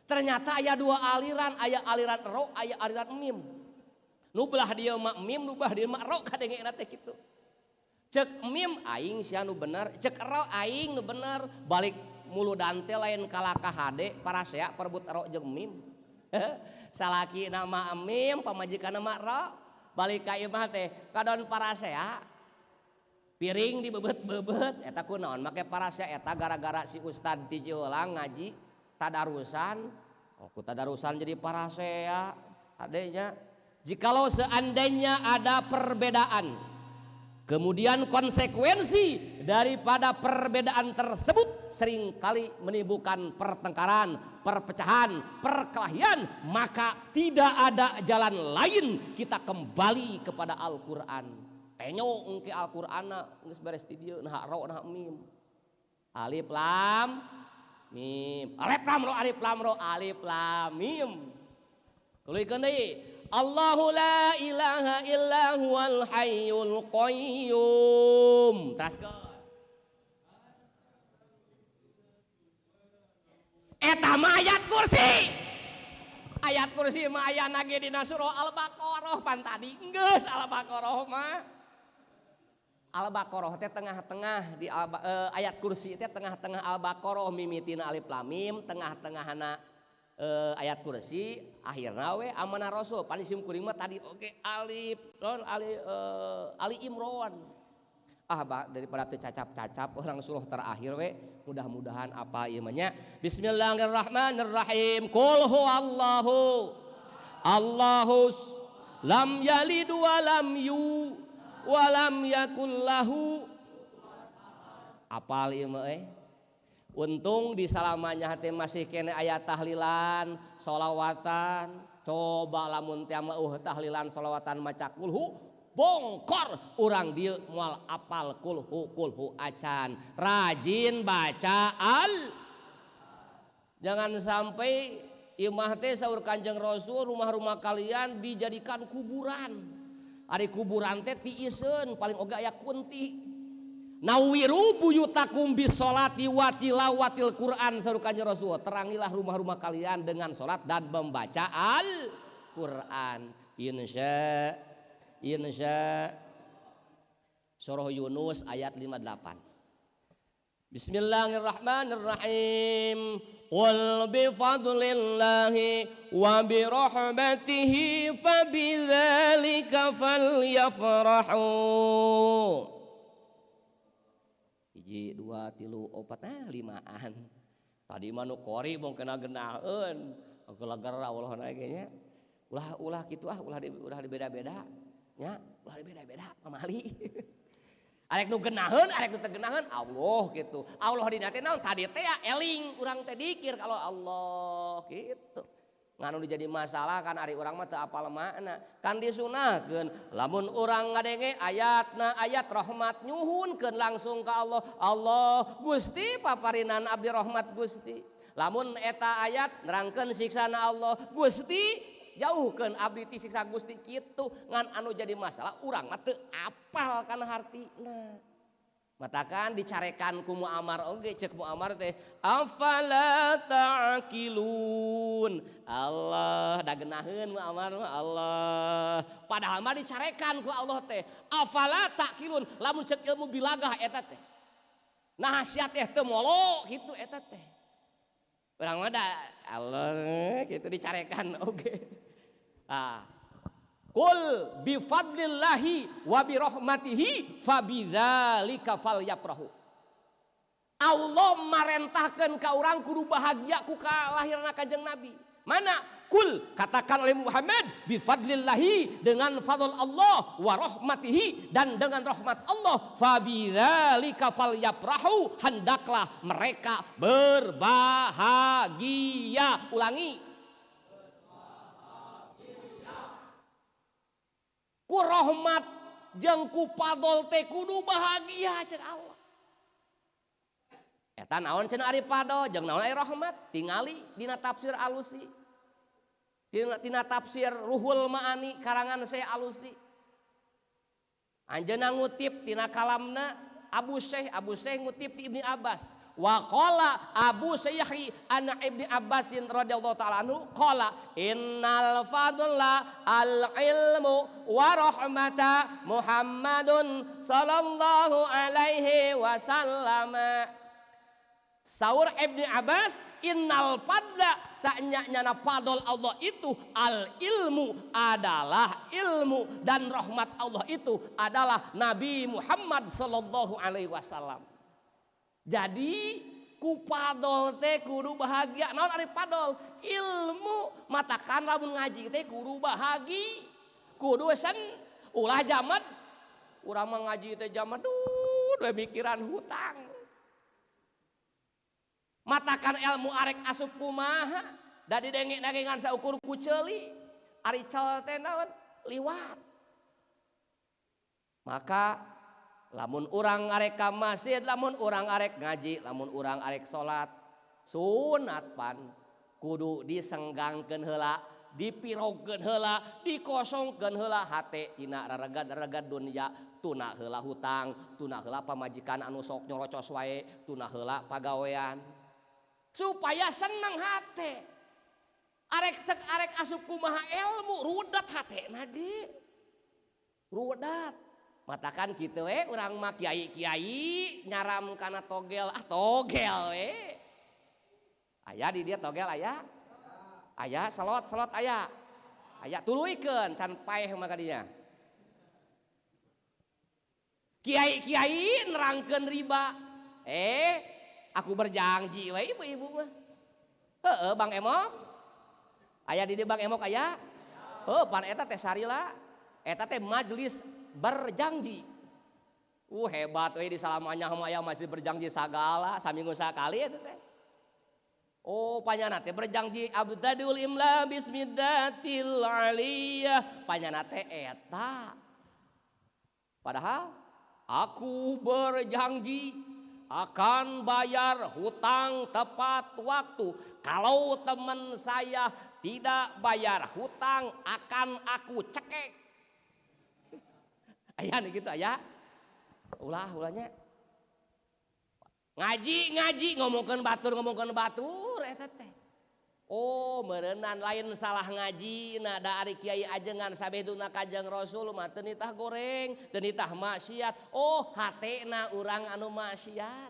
Ternyata aya dua aliran, aya aliran ro, aya aliran mim. Nu belah dieu mah mim, nu belah dieu mah ro kadengena teh kitu. Cek mim aing sia nu bener, cek ro aing nu bener, balik muludan teh lain kalakah hade parasea perebut ro jeung mim. Salaki nama mim, pamajikan nama ro, balik ka imah teh kadon parasea. Piring dibebet-bebet eta kunaon make parasea eta gara-gara si ustad ti Ciulang ngaji tadarusan, oh ku tadarusan jadi parasea adenya. Jikalau seandainya ada perbedaan, kemudian konsekuensi daripada perbedaan tersebut seringkali menimbulkan pertengkaran, perpecahan, perkelahian, maka tidak ada jalan lain kita kembali kepada Al-Quran. Tenyo engke Al-Qur'anna geus beres ti dieu nah ro nah mim. Alif lam mim. Alif lam ro alif lam ro alif lam mim. Tuluikeun deui. Allahu la ilaha illa huwal hayyul qayyum. Teraskeun. Eta mah ayat kursi. Ayat kursi mah ayana ge dina surah Al-Baqarah pan tadi geus Al-Baqarah mah. Al-Baqarah teh tengah-tengah di ayat kursi teh tengah-tengah Al-Baqarah mimitina alif lam mim, tengah-tengahna ayat kursi, akhirna we amanah rasul. Pan sim kuring mah tadi oge alif non ali Ali Imron. Ah daripada teu cacap-cacap orang surah terakhir we, mudah-mudahan apa ieu mah nya. Bismillahirrahmanirrahim. Qul huwallahu Allahus lam yalid wa lam yu walam yakul lahu. Apal ieu mah Untung di salamanya hati masih kene aya tahlilan, sholawatan. Coba lamun teh mah tahlilan sholawatan maca kulhu, bongkor urang dieu moal apal kulhu kulhu acan. Rajin baca al. Jangan sampai imah teh saur Kanjeng Rasul rumah-rumah kalian dijadikan kuburan. Ari kuburan teh tiiseun paling oge aya kunti. Nawiru buyutakum bisolati wa tilawatil Quran saur Kanjeng Rasul. Terangilah rumah-rumah kalian dengan salat dan membaca Al-Quran. Insya insya Surah Yunus ayat 58. Bismillahirrahmanirrahim. Qul bi fadlillahi wa bi rahmatihi fabidzalika falyafrahu. 1, 2, 3, 4, 5an. Tadi mah nu qori mong kena genaheun. Gelager Allah na ge nya. Ulah-ulah kitu ah, ulah dibeda-beda nya, ulah dibeda-beda pamali. Arek nu genaheun, arek nu teu genaheun Allah gitu. Allah dina teh naon tadi teh eling urang teh dikir kalau Allah gitu. Nganu dijadi masalah kan ari urang mah teu apal makna. Kan disunahkeun lamun urang ngadenge ayatna ayat rahmat nyuhunkeun langsung ka Allah. Allah Gusti paparinan abdi rahmat Gusti. Lamun eta ayat nerangkeun siksana Allah Gusti jauhkeun abdi ti siksa Gusti kitu. Ngan anu jadi masalah urang mah teu apal kana hartina. Matakan dicarekan ku Muammar oge cek Muammar teh afala ta'qilun. Allah da geunaheun Muammar mah Allah. Padahal mah dicarekan ku Allah teh afala ta'qilun lamun cek ilmu bilagah eta teh. Nah sia teh teu molo kitu eta teh. Urang mah da Allah kitu dicarekan oge. Ah. Qul bi fadlillahi wa bi rahmatihi fabidzalika falyafrahu. Allah marentahkeun ka urang kudu bahagia ku kalahirna Kanjeng Nabi. Mana? Kul katakan oleh Muhammad bi fadlillahi dengan fadl Allah wa rahmatihi dan dengan rahmat Allah fabidzalika falyafrahu hendaklah mereka berbahagia. Ulangi. Ku rahmat jeung ku fadl teh kudu bahagia cek Allah. Eta naon cenah ari fadl jeung naon ari rahmat tingali dina tafsir Alusi. Dina tafsir Ruhul Maani karangan Syekh Alusi. Anjeunna ngutip tina kalamna Abu Syekh, Abu Syekh ngutip ti Ibni Abbas. Wa qala Abu Syekh an Ibni Abbasin radhiyallahu ta'ala anhu qala innal fadla al ilmu wa rahmata Muhammadun sallallahu alaihi wasallam. Saur Ibni Abbas, innal fadla sanya-nyana fadl Allah itu al ilmu adalah ilmu dan rahmat Allah itu adalah Nabi Muhammad sallallahu alaihi wasallam. Jadi ku fadl teh kudu bahagia. Naon ari fadl? Ilmu. Matakan lamun ngaji teh kudu bahagi, kudu sen ulah jamet. Urang mah ngaji teh jamet duh we mikiran hutang. Matakan ilmu arek asup kumaha da didengek-dengengan saukur ku ceuli ari cel teh naon liwat. Maka lamun urang arek ka masjid, lamun urang arek ngaji, lamun urang arek salat sunat pan kudu disenggangkeun heula, dipirogkeun heula, dikosongkeun heula hate tina raregat-raregat dunya, tuna heula hutang, tuna heula pamajikan anu sok nyorocos wae, tuna heula pagawean. Supaya seneng hate. Arek tek arek asup kumaha ilmu rudat hate nage. Rudat. Matakan kitu we urang mah kiai-kiai nyaram kana togel, ah togel we. Aya di dia togel aya. Aya selot-selot aya. Aya tuluykeun can paeh mah kadinya. Kiai-kiai nerangkeun riba. Aku berjanji we ibu-ibu mah. Heeh Bang Emok. Aya di dieu Bang Emok aya? Heuh pan eta teh sarila. Eta teh majelis berjanji. Hebat we di salamanya mah aya majelis berjanji sagala saminggu sakali eta teh. Oh panyana teh berjanji abdadul imla bismidatil aliyah. Panyana teh eta. Padahal aku berjanji akan bayar hutang tepat waktu. Kalau teman saya tidak bayar hutang akan aku cekek. Aya nih gitu aya. Ulah ulahnya. Ngaji ngaji ngomongkeun batur eta teh. Oh meureunan lain salah ngaji na da ari kiai ajengan sabeduna Kanjeng Rasul mah teu nitah goreng, teu nitah maksiat. Oh hatena urang anu maksiat.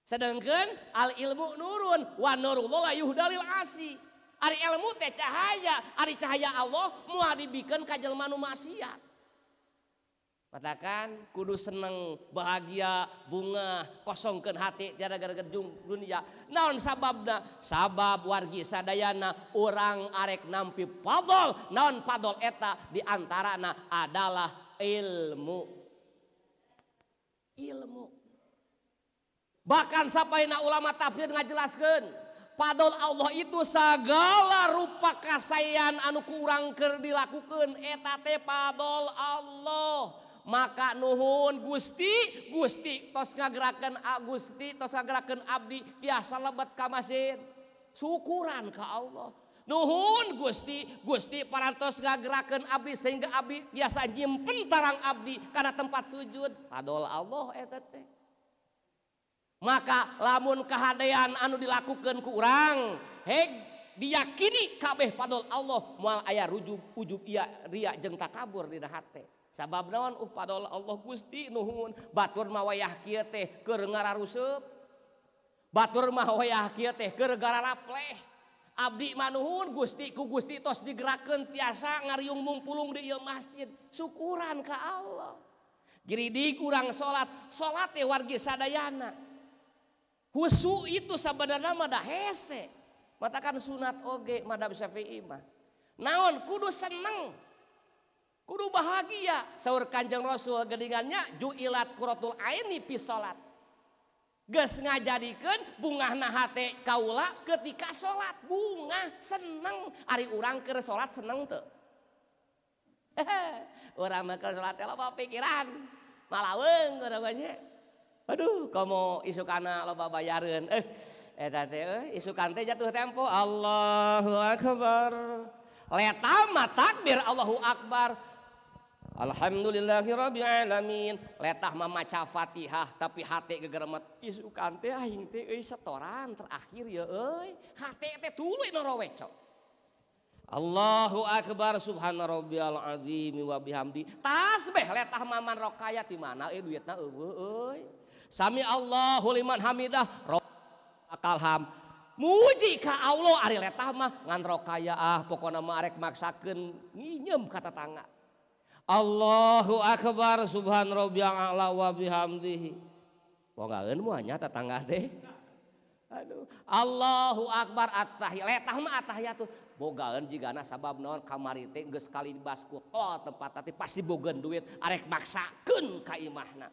Sedangkan al ilmu nurun wa nurullah la yuhdalil asi. Ari ilmu teh cahaya, ari cahaya Allah moal dibikeun ka jelema nu maksiat. Matakan kudu seneng, bahagia, bunga, kosongkeun hati tiada gara-gara dunia. Naon sababna? Sabab wargi sadayana urang arek nampi fadl. Naon fadl eta di antarana adalah ilmu. Ilmu. Bahkan sapaina ulama tafsir ngajelaskeun, fadl Allah itu segala rupa kasayan anu ku urang keur dilakukeun eta teh fadl Allah. Maka nuhun Gusti, Gusti tos ngagerakeun Gusti, tos ngagerakeun abdi tiasa lebet ka masjid. Syukuran ka Allah. Nuhun Gusti, Gusti parantos ngagerakeun abdi sehingga abdi biasa nyimpen tarang abdi kana tempat sujud. Fadl Allah eta teh. Maka lamun kahadean anu dilakukeun ku urang, heg diyakini kabeh fadl Allah moal aya rujub ujub iya ria jeung takabur dina hate. Sabab naon fadl Allah Gusti nuhun batur mah wayah kieu teh keur ngararuseup. Batur mah wayah kieu teh keur gararapleh. Abdi mah nuhun Gusti ku Gusti tos digerakeun tiasa ngariung mumpulung di ieu masjid. Syukuran ka Allah. Giridig urang salat, salat teh wargi sadayana. Khusyuk itu sabenerna mah da hese. Matakan sunat oge madhab Syafi'i mah. Naon kudu seneng. Kudu bahagia. Saur Kanjeng Rasul geningannya ju'ilat quratul aini fi salat. Geus ngajadikeun bungahna hate kaula ketika salat, bungah seneng. Ari urang keur salat seneng teu? Urang mah keur salat teh loba pikiran. Malaweung urang mah. Aduh, komo isukana loba bayareun. Eta teh euy isukan teh jatuh tempo. Allahu akbar. Letama takbir Allahu akbar. Alhamdulillahirabbil alamin. Letah mah maca Fatihah tapi hate gegeremet. Isukan teh aing teh euy setoran terakhir ya euy. Hate teh tuluy noroweco. Allahu akbar subhana rabbiyal azim wa bihamdi. Tasbih letah maman rokaya di mana euy duitna eueuh euy. Sami Allahu liman hamidah akalham. Muji ka Allah ari letah mah ngan rokaya ah pokona mah arek maksakeun nginyeum ka tatangga. Allahu akbar subhan rabbiyal a'la wa bihamdihi. Bogaeun moal nya tatangga teh. Aduh, Allahu akbar attahiyat. Letah mah attahiyat tuh. Bogaeun jigana sabab naon kamari teh geus kali basku oh tempat teh pasti bogaeun duit arek maksakeun ka imahna.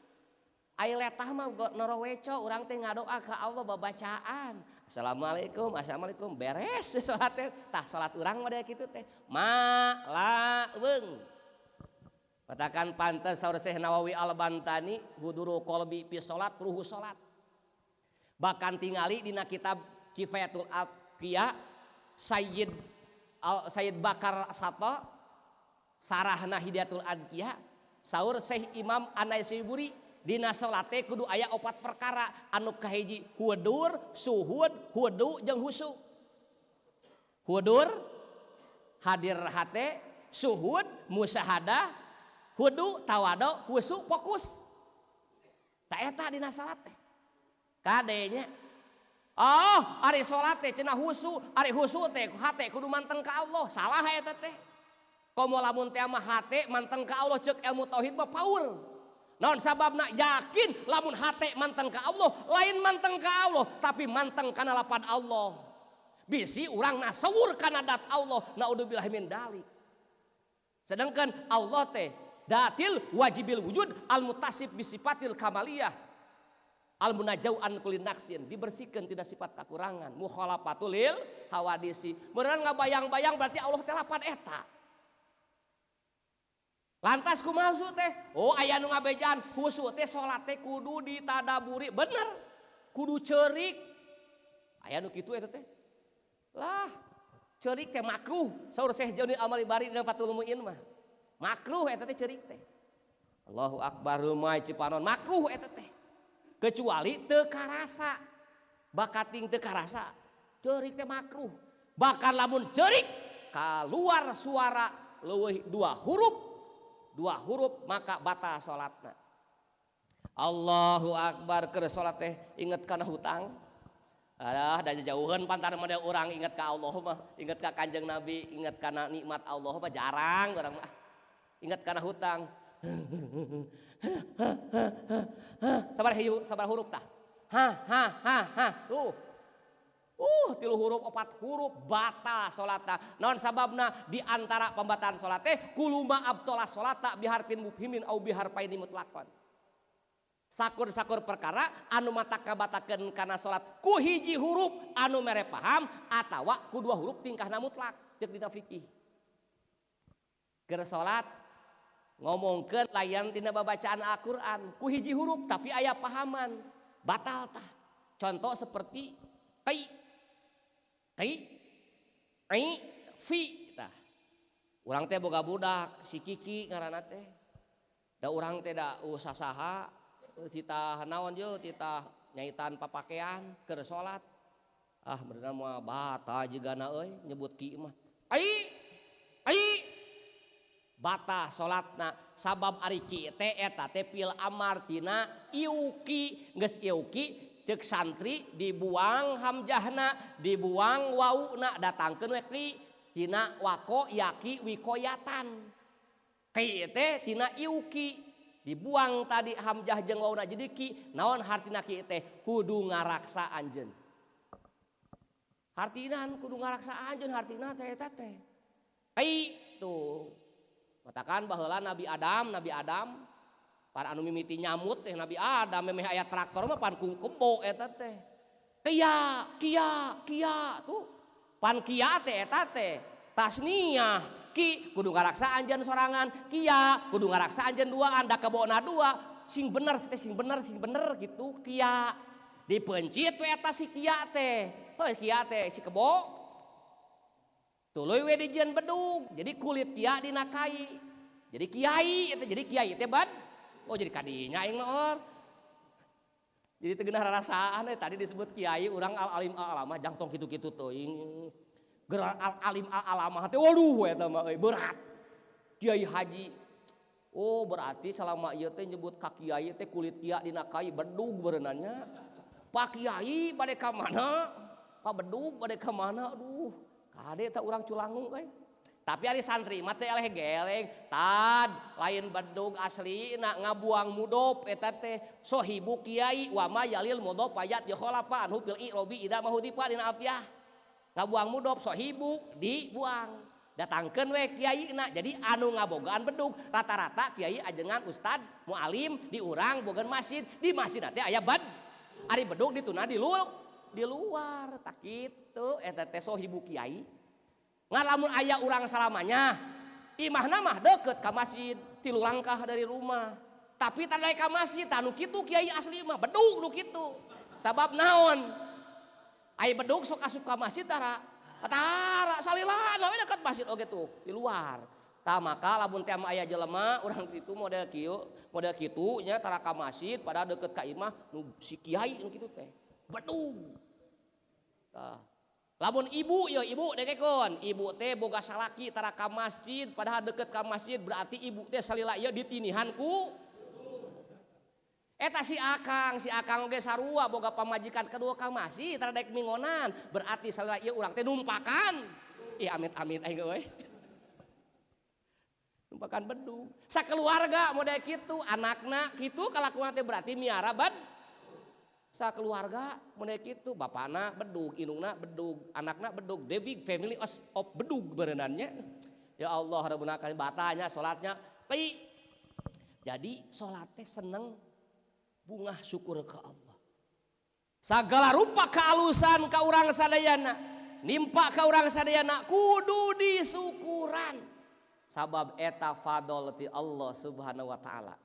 Ai letah mah noroweco urang teh ngadoa ka Allah babacaan. Assalamualaikum, assalamualaikum beres salat teh. Tah salat urang mah kitu teh. Ma la weung. Katakan pantes saur Syekh Nawawi Al-Bantani huduru qalbi fi salat ruhu salat. Bahkan tingali dina kitab Kifayatul Aqiyah Sayyid Bakar Sato Sarahna Hidayatul Adqiyah saur Syekh Imam An-Naisaburi dina salate kudu aya opat perkara anu kahiji hudur, suhud, hudu jeung husu. Hudur hadir hate, suhud musyahadah, hudu tawadu, husu fokus. Ta eta dina salat teh. Kadenya oh ari salat teh cenah husu, ari husu teh hate kudu manteng ka Allah. Salah eta teh. Komo lamun teh mah hate manteng ka Allah ceuk ilmu tauhid mah paur. Naon sababna yakin lamun hate manteng ka Allah, lain manteng ka Allah tapi manteng kana lapan Allah. Bisi urang nasawur kana dat Allah, naudzubillah min dalik. Sedangkan Allah teh datil wajibil wujud al mutasib bisifatil kamaliyah. Al munajau an kulli naqsin, dibersihkan tidak sifat kekurangan, mukhalafatul lil hawadisi. Meureun ngabayang-bayang berarti Allah teh lapan eta. Lantas kumaha husu teh? Oh aya nu ngabejaan husu teh salat teh kudu ditadaburi, bener. Kudu ceurik. Aya nu kitu eta teh. Lah, ceurik teh makruh. Saur Syekh Joni Al-Malibari dina Fathul Muin mah. Makruh eta teh ceurik teh. Allahu akbar rumai Cipanon makruh eta teh. Kecuali teu karasa. Bakating teu karasa. Ceurik teh makruh. Bahkan lamun ceurik keluar suara leuwih dua huruf maka batal salatna. Allahu akbar keur salat teh inget kana hutang. Alah da jauheun pantar mah urang inget ka Allah mah, inget ka Kanjeng Nabi, inget kana nikmat Allah mah jarang urang mah. Inget kana hutang. Sabar hiu, sabar huruf tah. Ha ha ha ha. Tuh. Tilu huruf, opat huruf batal salatna. Naon sababna di antara pembatalan salat teh kuluma abtola salata biharfin mubhimin au biharfaini mutlaqan. Sakur-sakur perkara anu mata kabatakeun kana salat ku hiji huruf anu mere paham atawa ku dua huruf tingkahna mutlak ceuk dina fikih. Keur salat ngomongkeun layan tina babacaan Al-Qur'an ku hiji huruf tapi aya pahaman batal tah. Contoh seperti kai kai ai fi tah. Urang teh boga budak si Kiki ngaranna teh. Da urang teh da usaha titah naon ye titah nyaitan papakean keur salat. Ah bener mah batal jigana euy nyebut ki mah. Ai ai batal salatna sabab ari ki teh eta teh fil amar tina iuki geus iuki ceuk santri dibuang hamzahna dibuang wauna datangkeun we ki tina wako yaki wikoyatan. Ki teh tina iuki dibuang tadi hamzah jeung wauna jadi ki naon hartina ki teh kudu ngaraksa anjeun. Hartina kudu ngaraksa anjeun hartina teh eta teh. Ai tuh. Matakan baheula Nabi Adam para anu mimiti nyamut teh Nabi Adam memeh aya traktor mah pan ku kebo eta teh. Kia kia kia tuh. Pan kia teh eta teh tasniah. Ki kudu ngaraksa anjeun sorangan, kia kudu ngaraksa anjeun duaan, da kebona dua, sing bener teh sing bener gitu kia. Dipencit we eta si kia teh. Heuh kia teh si kebo. Tuluy we dijieun bedug, jadi kulit kia dina kai. Jadi kiai eta jadi kiai teh ban. Oh jadi kadinya aing mah or. Jadi teu geunah rarasaan we tadi disebut kiai urang al alim al alamah jang tong kitu-kitu teuing. Gerak al alim al alamah teh waduh eta mah euy berat. Kiai haji Oh berarti selama ieu teh nyebut ka kiai teh kulit kia dina kai bedug berenannya. Pak Kiai bade ka mana? Pak bedug bade ka mana? Aduh, kade teh urang Culangung euy. Tapi ari santri mah teh eleh geleng, tad lain bedug asli na ngabuang mudop eta teh sohibu kiai wa ma yalil mudop ayat yakhalafa anhu fil i'robi idza mahudifa dina afiah. Ngabuang mudop sohibu dibuang. Datangkeun we kiai na jadi anu ngabogaan bedug rata-rata kiai ajengan ustad mualim di urang bogan masjid di masjid teh aya bad ari bedug dituna di luar tak kitu eta teh sohibu kiai. Ngan lamun aya urang salamanya imahna mah deket ka masjid 3 langkah dari rumah tapi tandai ka masjid tanu kitu kiai asli mah bedug nu kitu sabab naon ai bedug sok asup ka masjid tara tara salila we deket masjid oge tuh di luar tah maka lamun teh aya jelema urang kitu model kieu model kitu nya tara ka masjid padahal deket ka imah nu si kiai nu kitu teh bedug tah. Lamun ibu ya ibu dengekeun, ibu teh boga salaki tara ka masjid padahal deket ka masjid berarti ibu teh salila ieu ditinihan ku eta si akang oge sarua boga pamajikan kedua ka masjid tara daek mingonan berarti salila ieu urang teh numpakan. Ih amit-amit aing euy. Numpakan bedug. Sakeluarga model kitu, anakna kitu kalakuan teh berarti miara bad. Sakeluarga model kitu, bapana bedug, indungna bedug, anakna bedug, the big family of bedug berenannya. Ya Allah rabbuna karim batanya salatnya pi. Jadi salat teh seneng bungah syukur ke Allah. Sagala rupa kealusan ka urang sadayana, nimpa ka urang sadayana kudu disukuran. Sabab eta fadol ti Allah Subhanahu wa taala.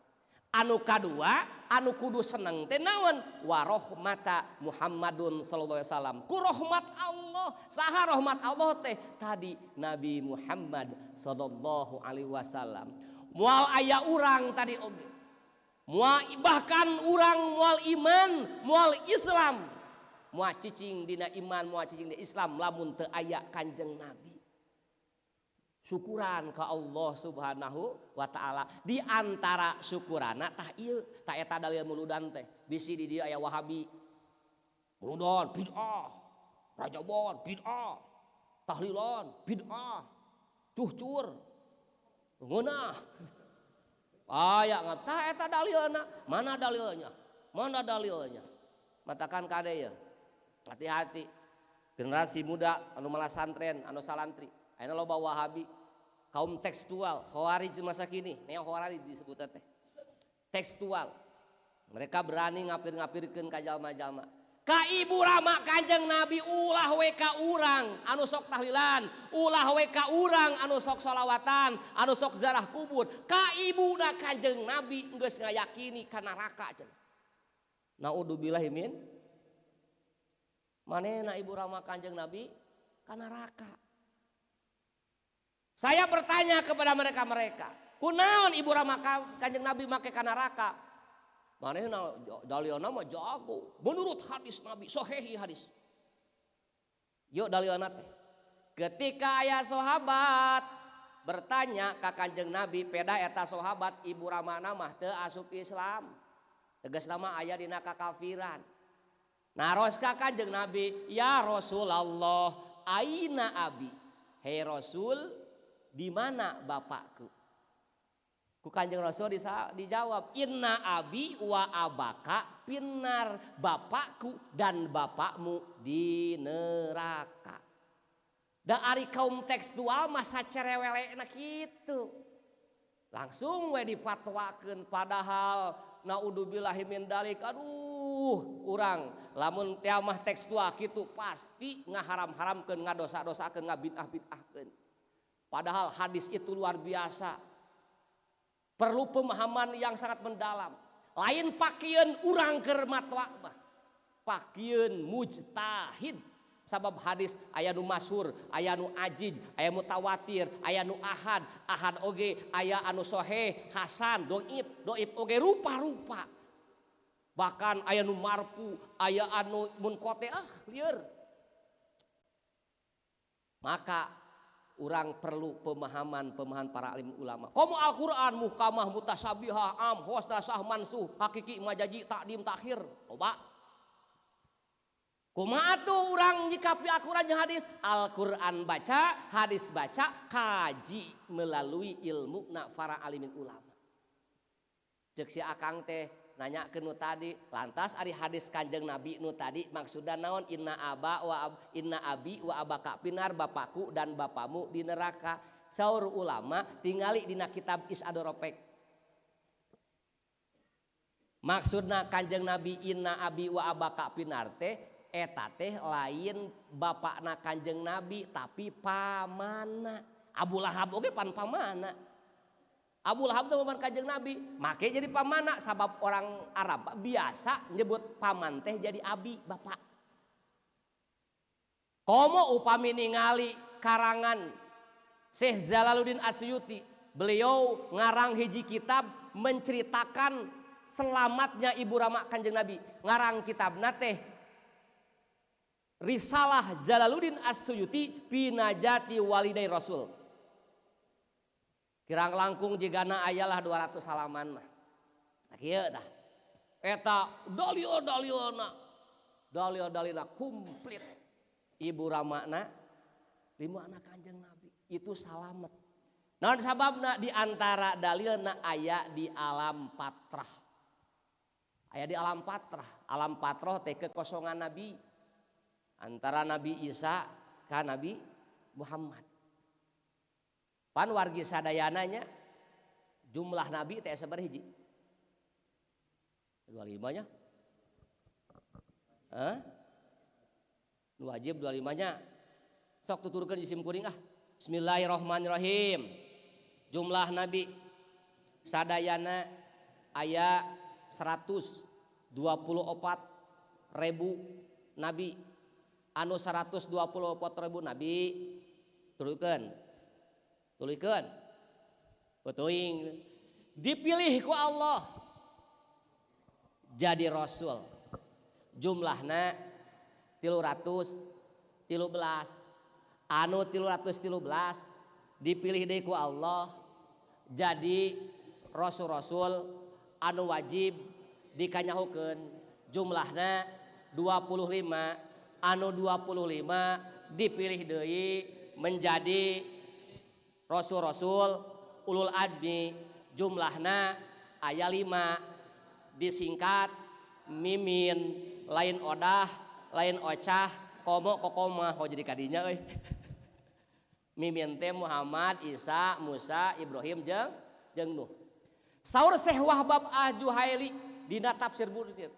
Anu kadua, anu kudu seneng teh naon? Warohmata Muhammadun sallallahu alaihi wasallam. Ku rahmat Allah. Saha rahmat Allah teh? Tadi Nabi Muhammad sallallahu alaihi wasallam. Moal aya urang tadi oge. Moal bahkan urang moal iman, moal Islam. Moal cicing dina iman, moal cicing dina Islam lamun teu aya Kanjeng Nabi. Syukuran ka Allah Subhanahu wa taala. Di antara syukurana tah ieu, tah eta dalil muludan teh. Bisi di dieu aya Wahabi. Muludan bid'ah, rajaban bid'ah, tahlilan bid'ah, cuhcur, ngeunah. Aya tah eta dalilna, mana dalilnya? Mana dalilnya? Matakan kade ya. Hati-hati. Generasi muda anu malah santren, anu salantri. Ayeuna loba Wahabi, kaum tekstual, khawarij masa kini, neo khawarij disebutna teh. Tekstual. Mereka berani ngapir-ngapirkeun ka jalma-jalma. Ka ibu rama Kanjeng Nabi ulah we ka urang anu sok tahlilan, ulah we ka urang anu sok sholawatan, anu sok zarah kubur. Ka ibuna Kanjeng Nabi geus ngayakini ka neraka cenah. Naudzubillahi min. Manehna ibu rama Kanjeng Nabi ka neraka. Saya bertanya kepada mereka-mereka, kunaon ibu rama Kanjeng Nabi make ka neraka? Manehna dalilna mah jago. Menurut hadis Nabi, sahih hadis. Yuk dalilna teh. Ketika aya sahabat bertanya ka Kanjeng Nabi, peda eta sahabat ibu ramana mah teu asup Islam. Tegasna mah aya dina kakafiran. Naros ka Kanjeng Nabi, ya Rasulullah, aina abi? Hei Rasul, di mana bapakku? Ku Kanjeng Rasul dijawab, inna abi wa abaka pinar, bapakku dan bapakmu di neraka. Da ari kaum tekstual masa cerewelena kitu. Langsung we difatwakeun padahal naudzubillahi min dalik. Aduh, urang lamun teh mah tekstual kitu pasti ngaharam-haramkeun, ngadosa-dosakeun, ngabid'ah-bid'ahkeun. Padahal hadis itu luar biasa. Perlu pemahaman yang sangat mendalam. Lain pakieun urang keur matwa mah. Pakieun mujtahid. Sabab hadis aya nu masyhur, aya nu ajij, aya mutawatir, aya nu ahad, ahad oge aya anu sahih, hasan, dhaif, dhaif oge rupa-rupa. Bahkan aya nu marfu, aya anu munqati, ah lieur. Maka Urang perlu pemahaman-pemahaman para alim ulama. Komo Al-Qur'an muhkamah mutasabihah am hosnasah mansuh hakiki majaji takdim takhir. Loba. Kumaha atuh urang nyikapi Al-Qur'an jeung hadis? Al-Qur'an baca, hadis baca, kaji melalui ilmu na para alimin ulama. Ceuk si akang teh nanya ke nu tadi, lantas ari hadis Kanjeng Nabi nu tadi maksudna naon? Inna aba wa ab, inna abi wa abaka pinar, bapakku dan bapamu di neraka. Saur ulama tingali dina kitab Isadorofek. Maksudna Kanjeng Nabi inna abi wa abaka pinar teh eta teh lain bapakna Kanjeng Nabi tapi pamana. Abu Lahab oge pan pamana. Abu Lahab teh paman Kanjeng Nabi, make jadi pamana sabab orang Arab biasa nyebut paman teh jadi abi bapak. Komo upami ningali karangan Syekh Jalaluddin Asyuti, beliau ngarang hiji kitab menceritakan selamatnya ibu rama Kanjeng Nabi. Ngarang kitabna teh Risalah Jalaluddin Asyuti Pinajati Walidai Rasul. Kirang langkung jigana ayalah 200 halaman mah. Nah kieu dah. Eta dalil-dalilna. Dalil-dalilna komplit. Ibu ramana lima anak Kanjeng Nabi itu salamet. Naon sababna? Di antara dalilna aya di alam patrah. Aya di alam patrah. Alam patrah teh kekosongan Nabi. Antara Nabi Isa ka Nabi Muhammad. Pan wargi sadayananya jumlah nabi teh sabaraha hiji? 25 nya. Hah? Nu wajib 25 nya. Sok tuturkeun di sim kuring ah. Bismillahirrahmanirrahim. Jumlah nabi sadayana aya 124.000 nabi. Anu 124.000 nabi turunkeun. Tulikeun. Betuing dipilih ku Allah jadi rasul. Jumlahna 313. Anu 313 dipilih deui ku Allah jadi rasul-rasul anu wajib dikanyahukeun. Jumlahna 25. Anu 25 dipilih deui menjadi rasul-rasul ulul azmi, jumlahna aya 5, disingkat mimin, lain odah, lain ocah, komo kokoma, oh jadi kadinya euy. Mimin teh Muhammad, Isa, Musa, Ibrahim jeung Nuh. Saur Syekh Wahbab Ahjuhaili dina tafsir Munir.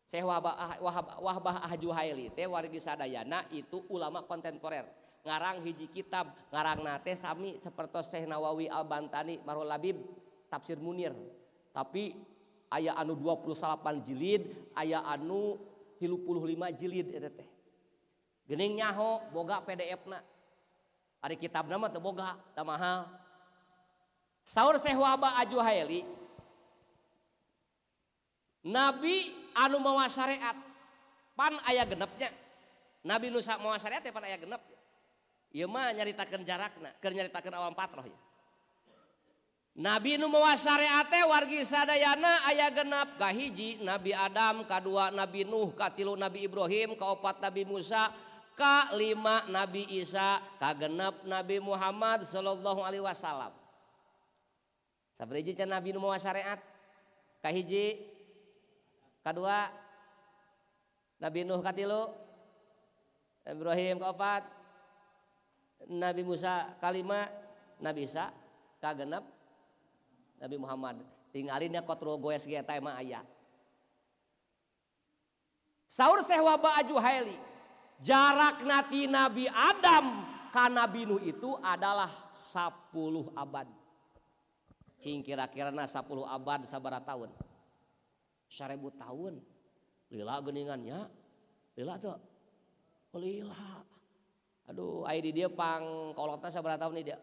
Syekh Wahbah Ahjuhaili teh wargi sadayana itu ulama kontemporer. Ngarang hiji kitab, ngarang nate sami seperti Syekh Nawawi Al-Bantani, Marhum Labib, tafsir Munir. Tapi aya anu 28 jilid, aya anu 35 jilid eta teh. Geuning nyaho boga PDF-na. Ari kitabna mah teu boga, da mahal. Saur Syekh Wahbah Ajuhaili, Nabi anu mawa syariat pan aya genepnya. Nabi nu mawa syariat teh pan aya genep. Ieu mah nyaritakeun jarakna, keur nyaritakeun awam patroh ya. Nabi nu mawa syariat teh wargi sadayana aya genep, kahiji Nabi Adam, kadua Nabi Nuh, katilu Nabi Ibrahim, kaopat Nabi Musa, kalima Nabi Isa, kagenep Nabi Muhammad sallallahu alaihi wasallam. Sabaraha can Nabi nu mawa syariat? Kahiji, kadua Nabi Nuh, katilu Ibrahim, kaopat Nabi Musa, kalima Nabi Isa, kagenep Nabi Muhammad. Tinggalin ya kotrol goes ge eta mah aya. Saur Syekh Wahbah Ajuhaili, jarak nati Nabi Adam ka Nabi Nuh itu adalah 10 abad. Cing kira-kirana 10 abad sabaraha tahun? 1000 tahun. Lila geuningannya. Lila tuh. Lila. Aduh, ai di dia pang kolotna sabaraha tahun nih dia?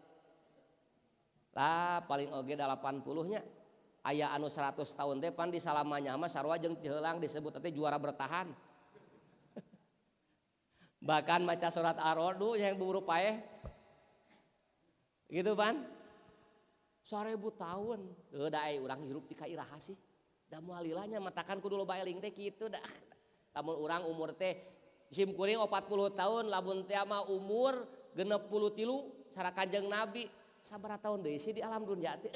Lah paling oge 80 nya. Aya anu 100 tahun teh pan di salamanya mah sarua jeung Ciheulang disebut teh juara bertahan. Bahkan maca surat Ar-Ra'd yang buburu paeh. Gitu pan? 1000 tahun. Heuh da ai urang hirup ti ka iraha sih? Da moal lilanya matakan kudu loba eling teh kitu da. Lamun urang umur teh sim kuring 40 tahun lamun teh mah umur 63 sareng Kanjeng Nabi sabaraha tahun deui sih di alam dunya teh.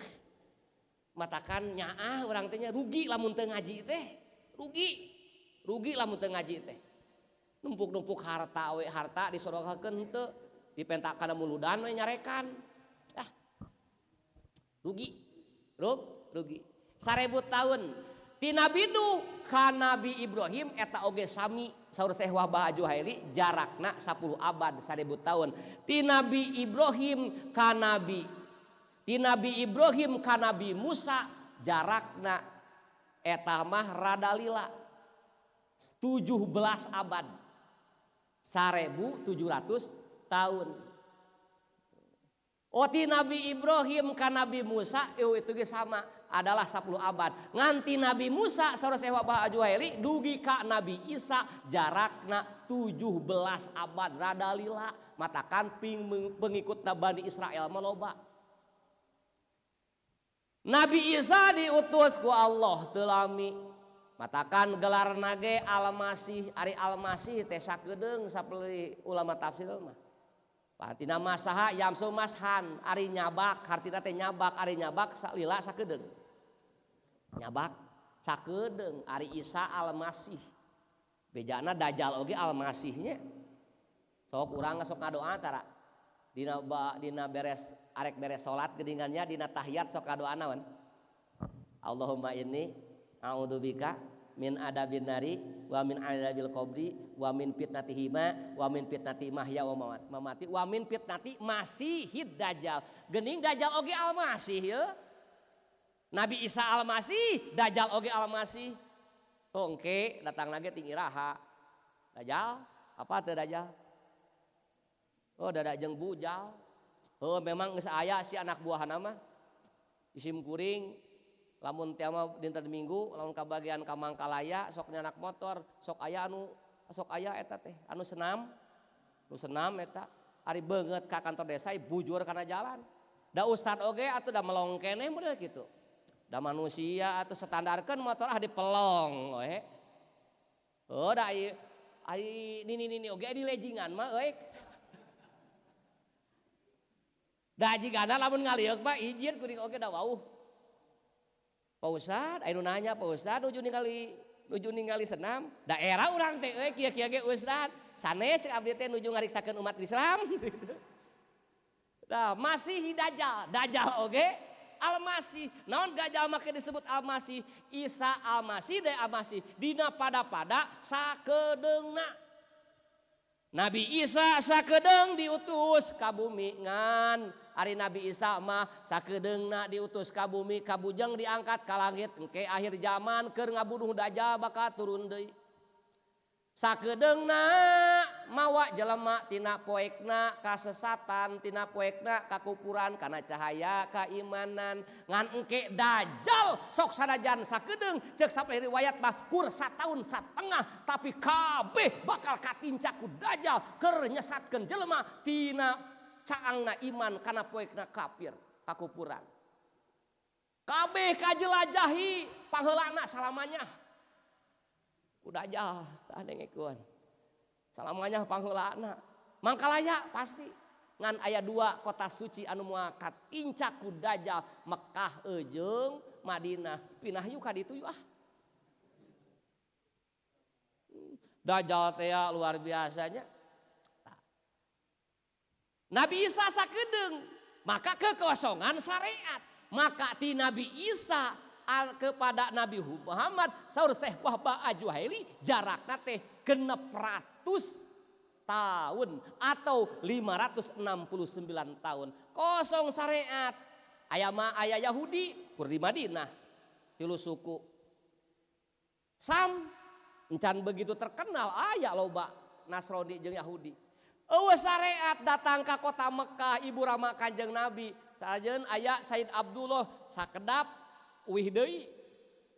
Matakan nyaah urang teh nya rugi lamun teu ngaji teh. Rugi. Rugi lamun teu ngaji teh. Numpuk-numpuk harta we harta disorokakeun henteu dipentakan muludan we nyarekan. Ah. Rugi. Rugi. 1000 tahun ti Nabi Nuh ka Nabi Ibrahim eta oge sami saur Syekh Wahbah Ajuhaili jarakna 10 abad 1000 tahun. Ti Nabi Ibrahim ka Nabi ti Nabi Ibrahim ka Nabi Musa jarakna eta mah rada lila 17 abad 1700 tahun. Oh ti Nabi Ibrahim ka Nabi Musa itu ge sama adalah 10 abad. Nganti Nabi Musa saur Syekh Wahbah Ajuhaili dugi ka Nabi Isa jarakna 17 abad rada lila matakan pengikut Bani Israel mah loba. Nabi Isa diutus ku Allah teu lami. Matakan gelarna ge Al-Masih, ari Al-Masih teh sakedeung sapeli ulama tafsir mah. Patina masaha yamsu mashan ari nyabak hartina teh nyabak ari nyabak salila sakedeung. Nyabak sakedeung ari Isa Al-Masih. Bejana Dajjal oge Al-Masihnya. Sok urang sok ngadoa tara. Dina beres arek beres salat geuningannya dina tahiyat sok ngadoa naon? Allahumma inni a'udzubika min adabin nari wa min adabil qabri wa min fitnatihima wa min fitnati mahya wa mamati wa min fitnati masihid dajjal. Geuning dajjal oge Al-Masih ye. Nabi Isa Al-Masih, Dajjal oge Al-Masih. Tongke datang lagi ting iraha. Dajjal, apa teu Dajjal? Oh dadak jeung bujal. Oh memang geus aya si anak buahna mah. Isim kuring lamun teh mah dinten Minggu lamun kabagian ka Mangkalaya sok nyanak motor, sok aya anu sok aya eta teh anu senam. Nu senam eta ari beungeut ka kantor desa bujur kana jalan. Da ustad oge atuh da melong keneh model kitu. Da manusia atuh standarkeun motor ah dipelong we. Oh da ai nini-nini oge di lejingan mah euy. Da jigana lamun ngalieuk mah izin kuring oge da wauh. Pak Ustad, aya nu nanya Pak Ustad nuju ningali senam. Daerah urang teh euy kieu-kieu ge Ustad. Sanes abdi teh nuju ngariksakeun umat Islam. Nah, masih Dajjal, Dajjal oge Al-Masih. Naon Dajjal make disebut Al-Masih? Isa Al-Masih de Al-Masih dina pada-pada sakedeungna. Nabi Isa sakedeung diutus ka bumi ngan ari Nabi Isa mah sakedeungna diutus ka bumi kabujeng diangkat ka langit engke akhir zaman keur ngabunuh Dajjal bakal turun deui. Sakedeungna mawa jelema tina poekna kasesatan tina poekna kakupuran kana cahaya keimanan ngan engke Dajjal sok sanajan sakedeung ceuk sapeh riwayat mah kur sataun satengah tapi kabeh bakal katincak ku Dajjal keur nyesatkeun jelema tina caangna iman kana poekna kafir kakupuran. Kabeh kajelajahi pangheulana salamanya. Ku Dajjal tah dengekeun. Salamanya pangheulana. Mangkalaya pasti ngan aya dua kota suci anu moal katincak ku Dajjal, Mekah jeung Madinah. Pinah yuk ka ditu yuk ah. Dajjal teh luar biasanya. Nabi Isa sakedeung, maka kekosongan syariat. Maka ti Nabi Isa kepada Nabi Muhammad saur Syekh Wahbah Ajuhaili jarakna teh 600 tahun atau 569 tahun. Kosong syariat. Aya mah aya Yahudi kur di Madinah tilu suku. Sam encan begitu terkenal aya loba Nasrani jeung Yahudi. Eueuh syariat datang ka kota Mekah ibu rama Kanjeng Nabi. Sajeun aya Said Abdullah sakedap uih deui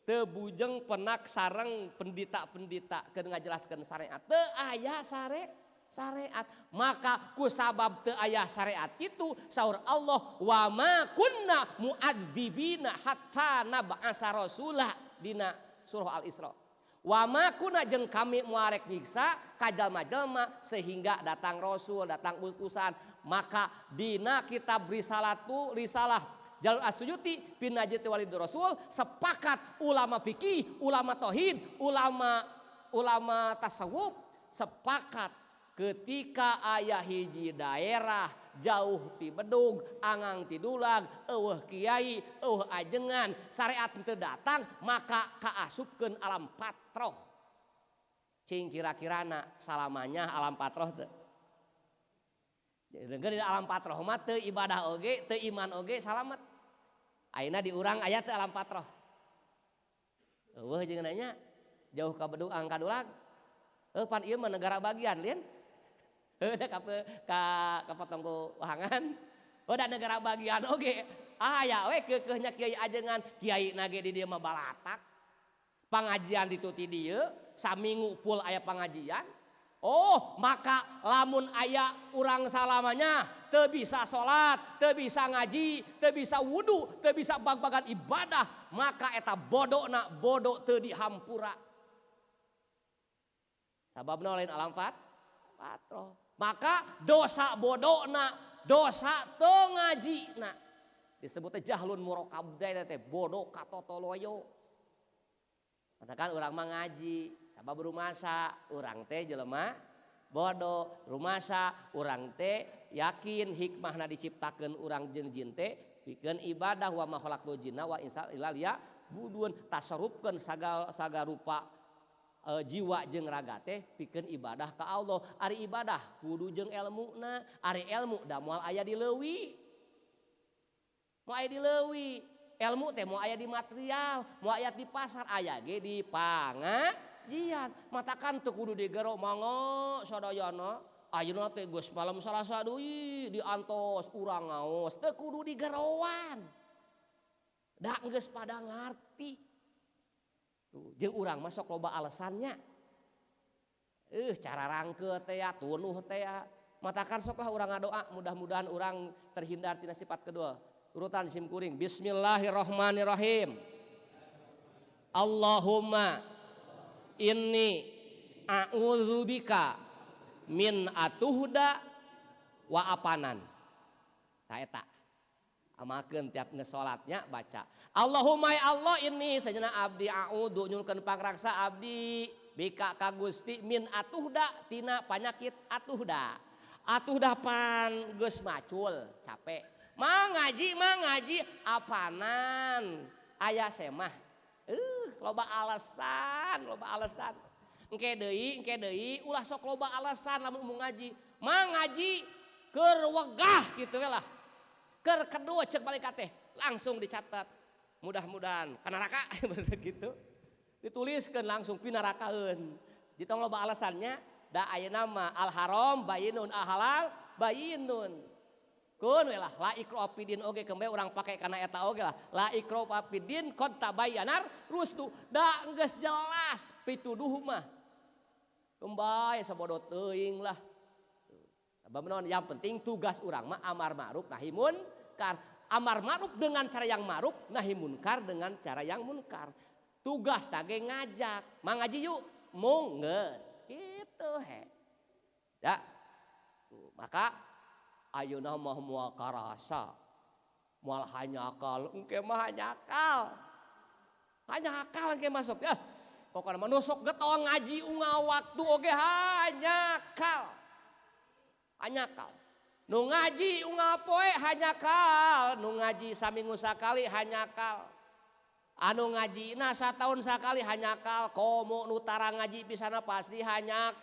teu bujeng penak sareng pendita-pendita keur ngajelaskeun syariat. Teu aya syariat. Syariat. Maka ku sabab teu aya syariat kitu saur Allah wa ma kunna mu'adzibina hatta nab'asa rasulah dina surah Al-Isra. Wa ma kunna jeung kami muarek nyiksa ka jalma-jalma sehingga datang rasul, datang utusan. Maka dina kitab risalatu risalah Jalul As-Suyuti bin Najib Walid Rasul sepakat ulama fikih, ulama tauhid, ulama tasawuf sepakat ketika aya hiji daerah jauh ti bedug, angang ti dulag, eueuh kiai, eueuh ajengan, syariat teu datang maka kaasupkeun alam patroh. Cing kira-kirana salamanya alam patroh teu? Jadi alam patroh mah teu ibadah oge, teu iman oge salamet. Ayeuna di urang aya teu alam patroh? Eueuh jeung nanya jauh ka bedug angka dulag. Pan ieu mah negara bagian lin. Da ka kapotong ku wahangan. Oh da negara bagian oge. Aya we keukeuhnya kiai ajengan, kiai nage di dieu mah balatak. Pangajian dituti dieu, saminggu full aya pangajian. Oh maka lamun aya urang salamanya teu bisa salat, teu bisa ngaji, teu bisa wudu, teu bisa bag-bagan ibadah, maka eta bodona bodoh teu dihampura. Sababna lain alam patroh. Maka dosa bodona, dosa teu ngajina. Disebutnya jahlun murokab teh bodoh katotoloyo. Katakan urang mah ngaji, sabab rumasa urang teh jelema bodoh, rumasa urang teh yakin hikmahna diciptakeun urang jeung jin teh pikeun ibadah wa ma khalaqtul jinna wal insa illa liya'budun, tasarrufkeun sagarupa jiwa jeung raga teh pikeun ibadah ka Allah. Ari ibadah kudu jeung elmuna, ari elmu da moal aya di leuwi. Moal aya di leuwi. Elmu teh moal aya di material, moal aya di pasar, aya ge di pangajian. Matakan teu kudu digero mangga sadayana. Ayeuna teh geus malam Salasa deui diantos urang ngaos, teu kudu digeroan. Da geus pada ngarti. Tuh, jeung urang mah sok loba alasannya. Cara rangke teh ya, tunuh teh ya. Matakan soklah urang ngadoa, mudah-mudahan urang terhindar tina sifat kedua. Urutan sim kuring. Bismillahirrahmanirrahim. Allahumma inni a'udzubika min atuhda wa apanan. Tah eta. Amakeun tiap ngesolatnya baca. Allahumma ya Allah ini sajana abdi a'udzu nyunkeun pangraksa abdi bika ka Gusti min atuhda tina panyakit atuhda. Atuhda pan geus macul capek. Mang ngaji apanan aya semah. Loba alasan, loba alasan. Engke deui ulah sok loba alasan lamun mau ngaji. Mang ngaji keur wegah kitu we lah. Keur kedua cek malaikat teh langsung dicatat. Mudah-mudahan ka neraka gitu. Dituliskeun langsung pinarakaeun. Ditong loba alasannya da ayeuna mah al haram bayinun al halal bayinun. Kun we lah la ikra fidin oge kembe urang pake kana eta oge lah. La ikra fidin qad tabayyanar rusdu. Da geus jelas pituduh mah. Kembay sabodo teuing lah. Sabab naon yang penting tugas urang mah amar ma'ruf nahi munkar. Amar ma'ruf dengan cara yang ma'ruf, nahi munkar dengan cara yang munkar. Tugas tage ngajak, mang ngaji yuk, mung geus kitu he. Ya. Tuh, maka ayeuna mah moal karasa. Moal hanyakal, engke mah hanyakal. Hanyakal engke masuk ya. Pokona mah nu sok getong ngaji unggal waktu oge hanyakal. Hanyakal. Nu ngaji unggal poe hanyakal, nu ngaji saminggu sakali hanyakal. Anu ngajina sataun sakali hanyakal, komo nu tara ngaji pisana pasti hanyak.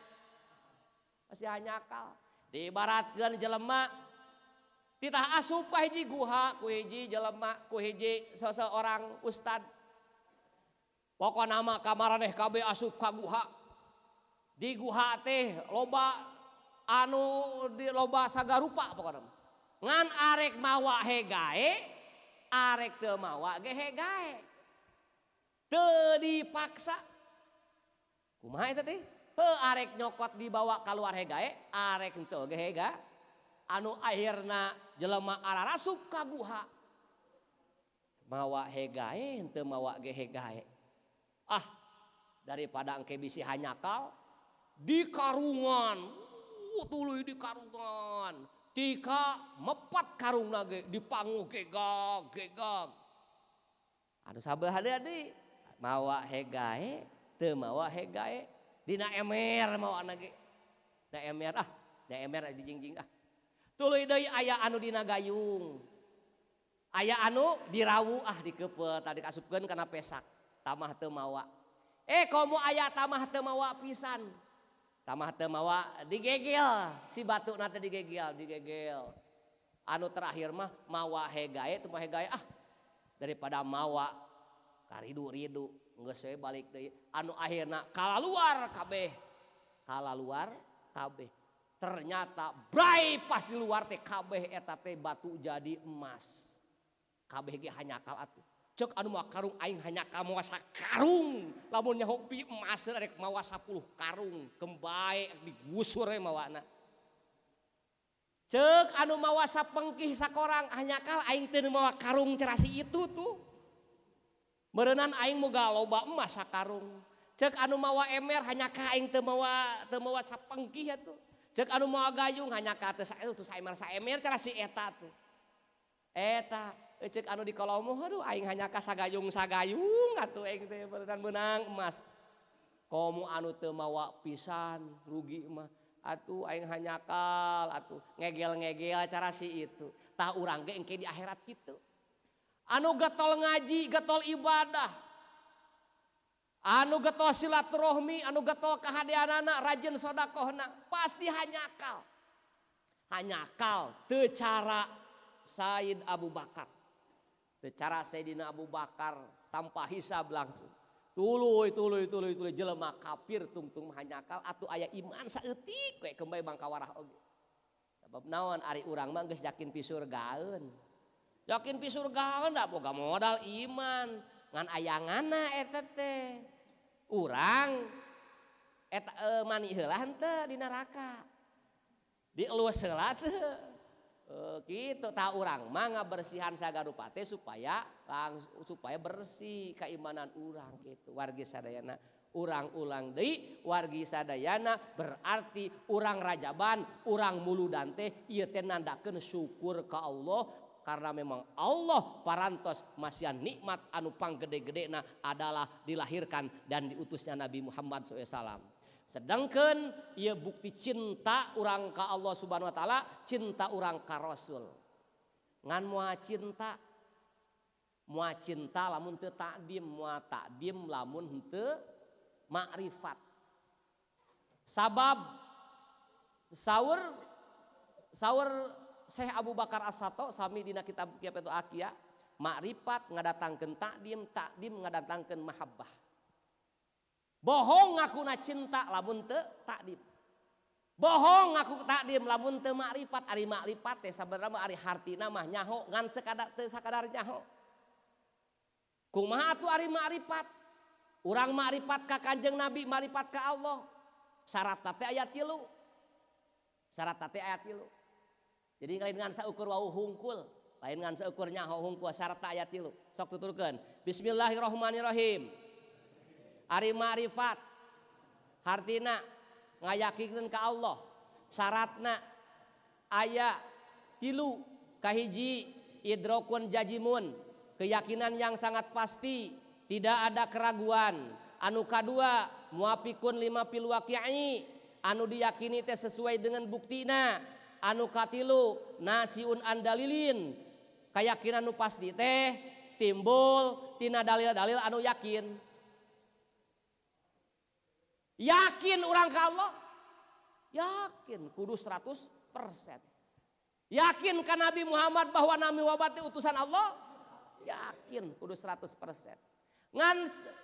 Pasti hanyakal. Diibaratkeun jelema titah asup ka hiji guha ku hiji jelema ku hiji seseorang ustad. Pokona mah kamaraneh kabeh asup ka guha. Di guha teh loba anu di loba sagarupa pokona mah. Ngan arek mawa hegae, arek teu mawa ge hegae. Teu dipaksa. Kumaha eta teh? Heuh arek nyokot dibawa kaluar hegae, arek henteu ge hega. Anu akhirna jelema ararasup ka guha. Mawa hegae henteu mawa ge hegae. Ah, daripada engke bisi hanyakal di karungan, tuluy di karungan. Tika mepat karungna ge dipangu gegag gegag. Anu sabelah deui mawa hegae teu mawa hegae dina emer mawana ge. Da emer ah, da emer dijingjing ah. Tuluy deui aya anu dina gayung. Aya anu dirawu ah dikeupeuh tadi kasupkeun kana pesak. Tamah teu mawa. Komo aya tamah teu mawa pisan. Tamah teu mawa digegel si batuna teh digegel, digegel. Anu terakhir mah mawa hegae teu mawa hegae ah. Daripada mawa karidu-ridu geus we balik deui. Anu akhirna kalaluar kabeh. Kalaluar kabeh. Ternyata brai pas di luar teh kabeh eta teh batu jadi emas. Kabeh ge hanyakal atuh. Cek anu mawa karung aing hanyakal mawa sakarung. Lamun nyaho pi emas rek mawa 10 karung kembae digusur we mawana. Cek anu mawa sapengkih sakorang hanyakal aing teu mawa karung cerasi itu tuh. Meureunan aing moga loba emas sakarung. Cek anu mawa emer hanyakal aing teu mawa sapengkih atuh. Cek anu mawa gayung hanyakal teu saetu tuh saemer saemer cerasi eta tuh. Eta cek anu di kolomo aduh aing hanyakal sagayung sagayung atuh aing teh beneran meunang emas. Komo anu teu mawa pisan rugi mah atuh aing hanyakal atuh ngegel-ngegel cara si itu. Tah urang ge engke di akhirat kitu. Anu getol ngaji, getol ibadah. Anu getol silaturahmi, anu getol kahadeanana, rajin sodakohna, pasti hanyakal. Hanyakal teu cara Sayyid Abu Bakar. Cara Sayyidina Abu Bakar tanpa hisab langsung. Tuluy tuluy tuluy tuluy jelema kafir tungtung hanyakal atuh aya iman saeutik we kembali bangkawarah oge. Sabab naon ari urang mah geus yakin pi surgaeun. Yakin pi surgaeun da boga modal iman ngan ayanganna eta teh. Urang eta mani heula henteu di neraka. Dielus heula teu. Gitu tah urang mah ngabersihan sagarupa teh supaya langsung supaya bersih keimanan urang gitu. Wargi sadayana urang ulang deui wargi sadayana berarti urang rajaban urang muludan teh ieu teh nandakeun syukur ka Allah karena memang Allah parantos masihan nikmat anu panggede-gedena adalah dilahirkan dan diutusnya Nabi Muhammad SAW. Sedangkan ia bukti cinta urang ka Allah Subhanahu wa taala, cinta urang ka Rasul. Ngan moal cinta lamun teu takdim, moal takdim lamun henteu makrifat. Sabab saur Syekh Abu Bakar As-Sato sami dina kitab Kitab Akia, makrifat ngadatangkeun takdim, takdim ngadatangkeun mahabbah. Bohong ngakuna cinta lamun teu takdim. Bohong ngaku takdim lamun teu makrifat. Ari makrifat teh sabenerna mah ari hartina mah nyaho ngan sekadar teu sakadar nyaho. Kumaha atuh ari makrifat? Urang makrifat ka Kanjeng Nabi, makrifat ka Allah. Syaratna teh aya 3. Syaratna teh aya 3. Jadi lain ngan saukur wau hungkul, lain ngan saukur nyaho hungkul, syaratna aya 3. Sok tuturkeun. Bismillahirrahmanirrahim. Ari ma'rifat hartina ngayakinkeun ka Allah, syaratna aya 3. Kahiji idrokun jajimun, keyakinan yang sangat pasti, tidak ada keraguan. Anu kadua muafikun lima fil waqi'i, anu diyakini teh sesuai dengan buktina. Anu katilu nasiun andalilin, keyakinan nu pasti teh timbul tina dalil-dalil anu yakin. Yakin orang ke Allah, yakin kudu 100%. Yakin ke Nabi Muhammad bahwa Nabi Muhammad itu utusan Allah, yakin kudu 100%. Ngan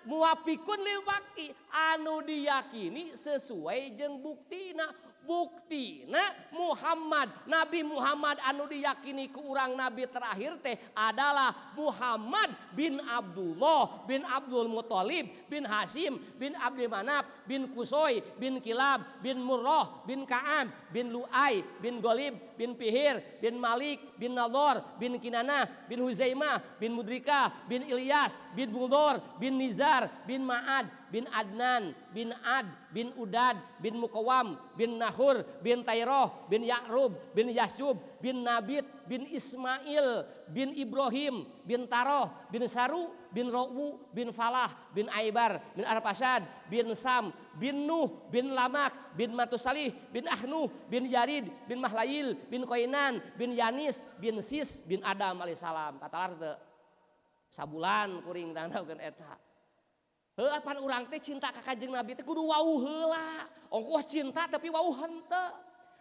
muwafikun lil waqi, anu diyakini sesuai jeung buktina, Buktina Muhammad, Nabi Muhammad anu diyakini ku urang nabi terakhir teh adalah Muhammad bin Abdullah bin Abdul Muthalib bin Hashim bin Abdi Manaf bin Kusoy bin Kilab bin Murrah bin Ka'ab bin Lu'ay bin Ghalib bin Fihir bin Malik bin Nador bin Kinanah bin Huzaimah bin Mudrikah bin Ilyas bin Mudor bin Nizar bin Ma'ad bin Adnan bin Ad bin Udad bin Mukawam bin Nahur bin Tairoh bin Ya'rub bin Yasub bin Nabit bin Ismail bin Ibrahim bin Taroh bin Saru bin Ro'wu bin Falah bin Aibar bin Arpasad bin Sam bin Nuh bin Lamak bin Matusalih bin Ahnuh bin Yarid bin Mahlayil bin Koinan bin Yanis bin Sis bin Adam alaihissalam. Katalar teu sabulan kuring tangdaukeun eta. Heuh pan urang teh cinta ka Kanjeng Nabi teh kudu wau heula. Ongkoh cinta tapi wau henteu.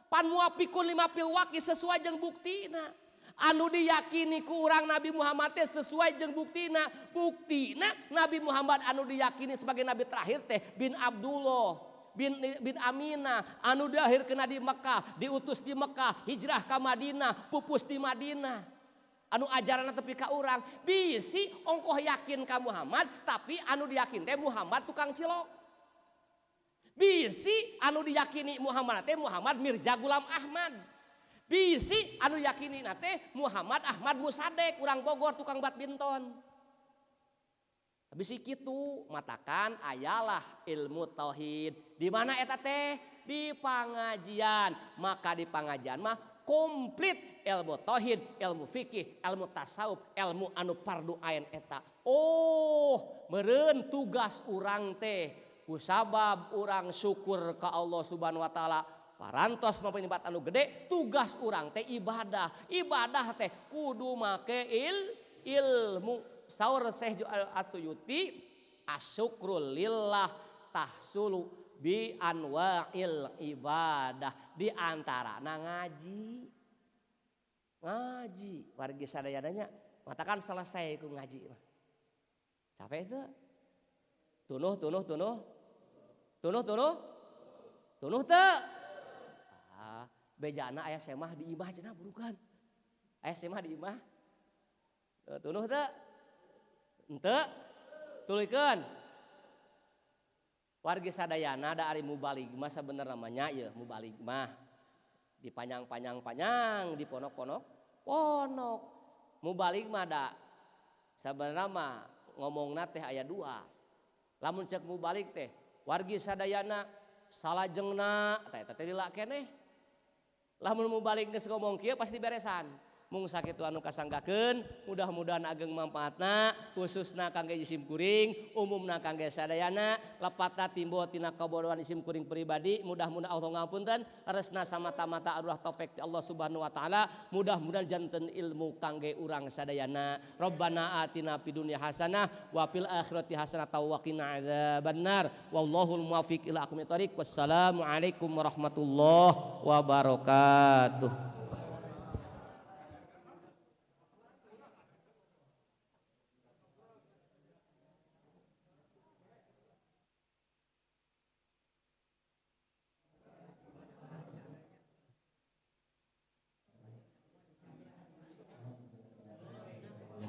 Pan muapikun lima pil waki sesuai jeung buktina. Anu diyakini ku urang Nabi Muhammad teh sesuai jeung buktina. Buktina Nabi Muhammad anu diyakini sebagai nabi terakhir teh bin Abdullah bin Aminah anu dilahirkeun di Mekah, diutus di Mekah, hijrah ka Madinah, pupus di Madinah. Anu ajaran tepi ka urang bisi ongkoh yakin ka Muhammad tapi anu diyakin teh Muhammad tukang cilok. Bisi anu diyakini Muhammad teh Muhammad Mirza Gulam Ahmad. Bisi anu yakini teh Muhammad Ahmad Musadek urang Bogor tukang badminton. Bisi kitu matakan ayalah ilmu tauhid. Di mana eta teh? Di pengajian. Maka di pengajian mah komplit ilmu tauhid, ilmu fikih, ilmu tasawuf, ilmu anu fardu ain eta. Oh, meureun tugas urang teh kusabab urang syukur ka Allah Subhanahu wa taala. Parantos mampenyembat anu gede, tugas urang teh ibadah. Ibadah teh kudu make ilmu. Saur Syekh As-Suyuti, asyukrul lillah tahsulu bi anwa'il ibadah. Di antarana ngaji. Ngaji wargi sadayananya matakan selesai ku ngaji mah. Capek itu. Tunuh tunuh tunuh. Tunuh tunuh. Tunuh teu. Ah, bejana aya semah di imah cenah burukan. Aya semah di imah. Tunuh teu. Henteu. Tuluykeun. Wargi sadayana da ari mubalig mah sabenerna mah nya ieu mubalig mah dipanjang-panjang-panjang diponok-ponok ponok. Mubalig mah da sabenerna mah ngomongna teh aya dua. Lamun cek mubalig teh wargi sadayana salajengna teh eta teh lila keneh. Lamun mubalig geus ngomong kieu pasti beresan. Mung sakitu anu kasanggakeun, mudah-mudahan ageng manfaatna, khususna kangge isim kuring, umumna kangge sadayana, lepatna timbul tina kabodohan isim kuring pribadi, mudah-mudahan Allah ngapunten, resna samata-mata arulah taufik ti Allah Subhanahu wa taala, mudah-mudahan janten ilmu kangge urang sadayana. Rabbana atina fid dunya hasanah wa fil akhirati hasanah wa qina adzabannar. Wallahul muwaffiq ila aqwamit thoriq. Wassalamualaikum warahmatullahi wabarakatuh.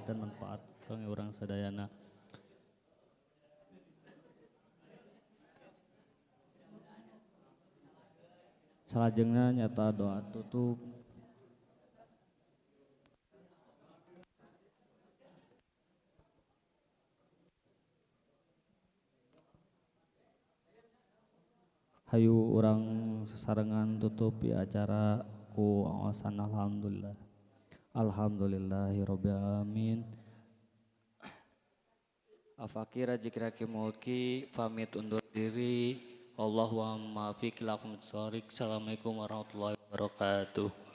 Manfaat kangge urang sadayana. Salajengna nyata doa tutup. Hayu urang sesarengan tutup ya acara ku awasan alhamdulillah. Alhamdulillahirabbil alamin. Afakira jikraki mulki pamit undur diri. Wallahu muwaffiq ila aqwamit thoriq. Assalamualaikum warahmatullahi wabarakatuh.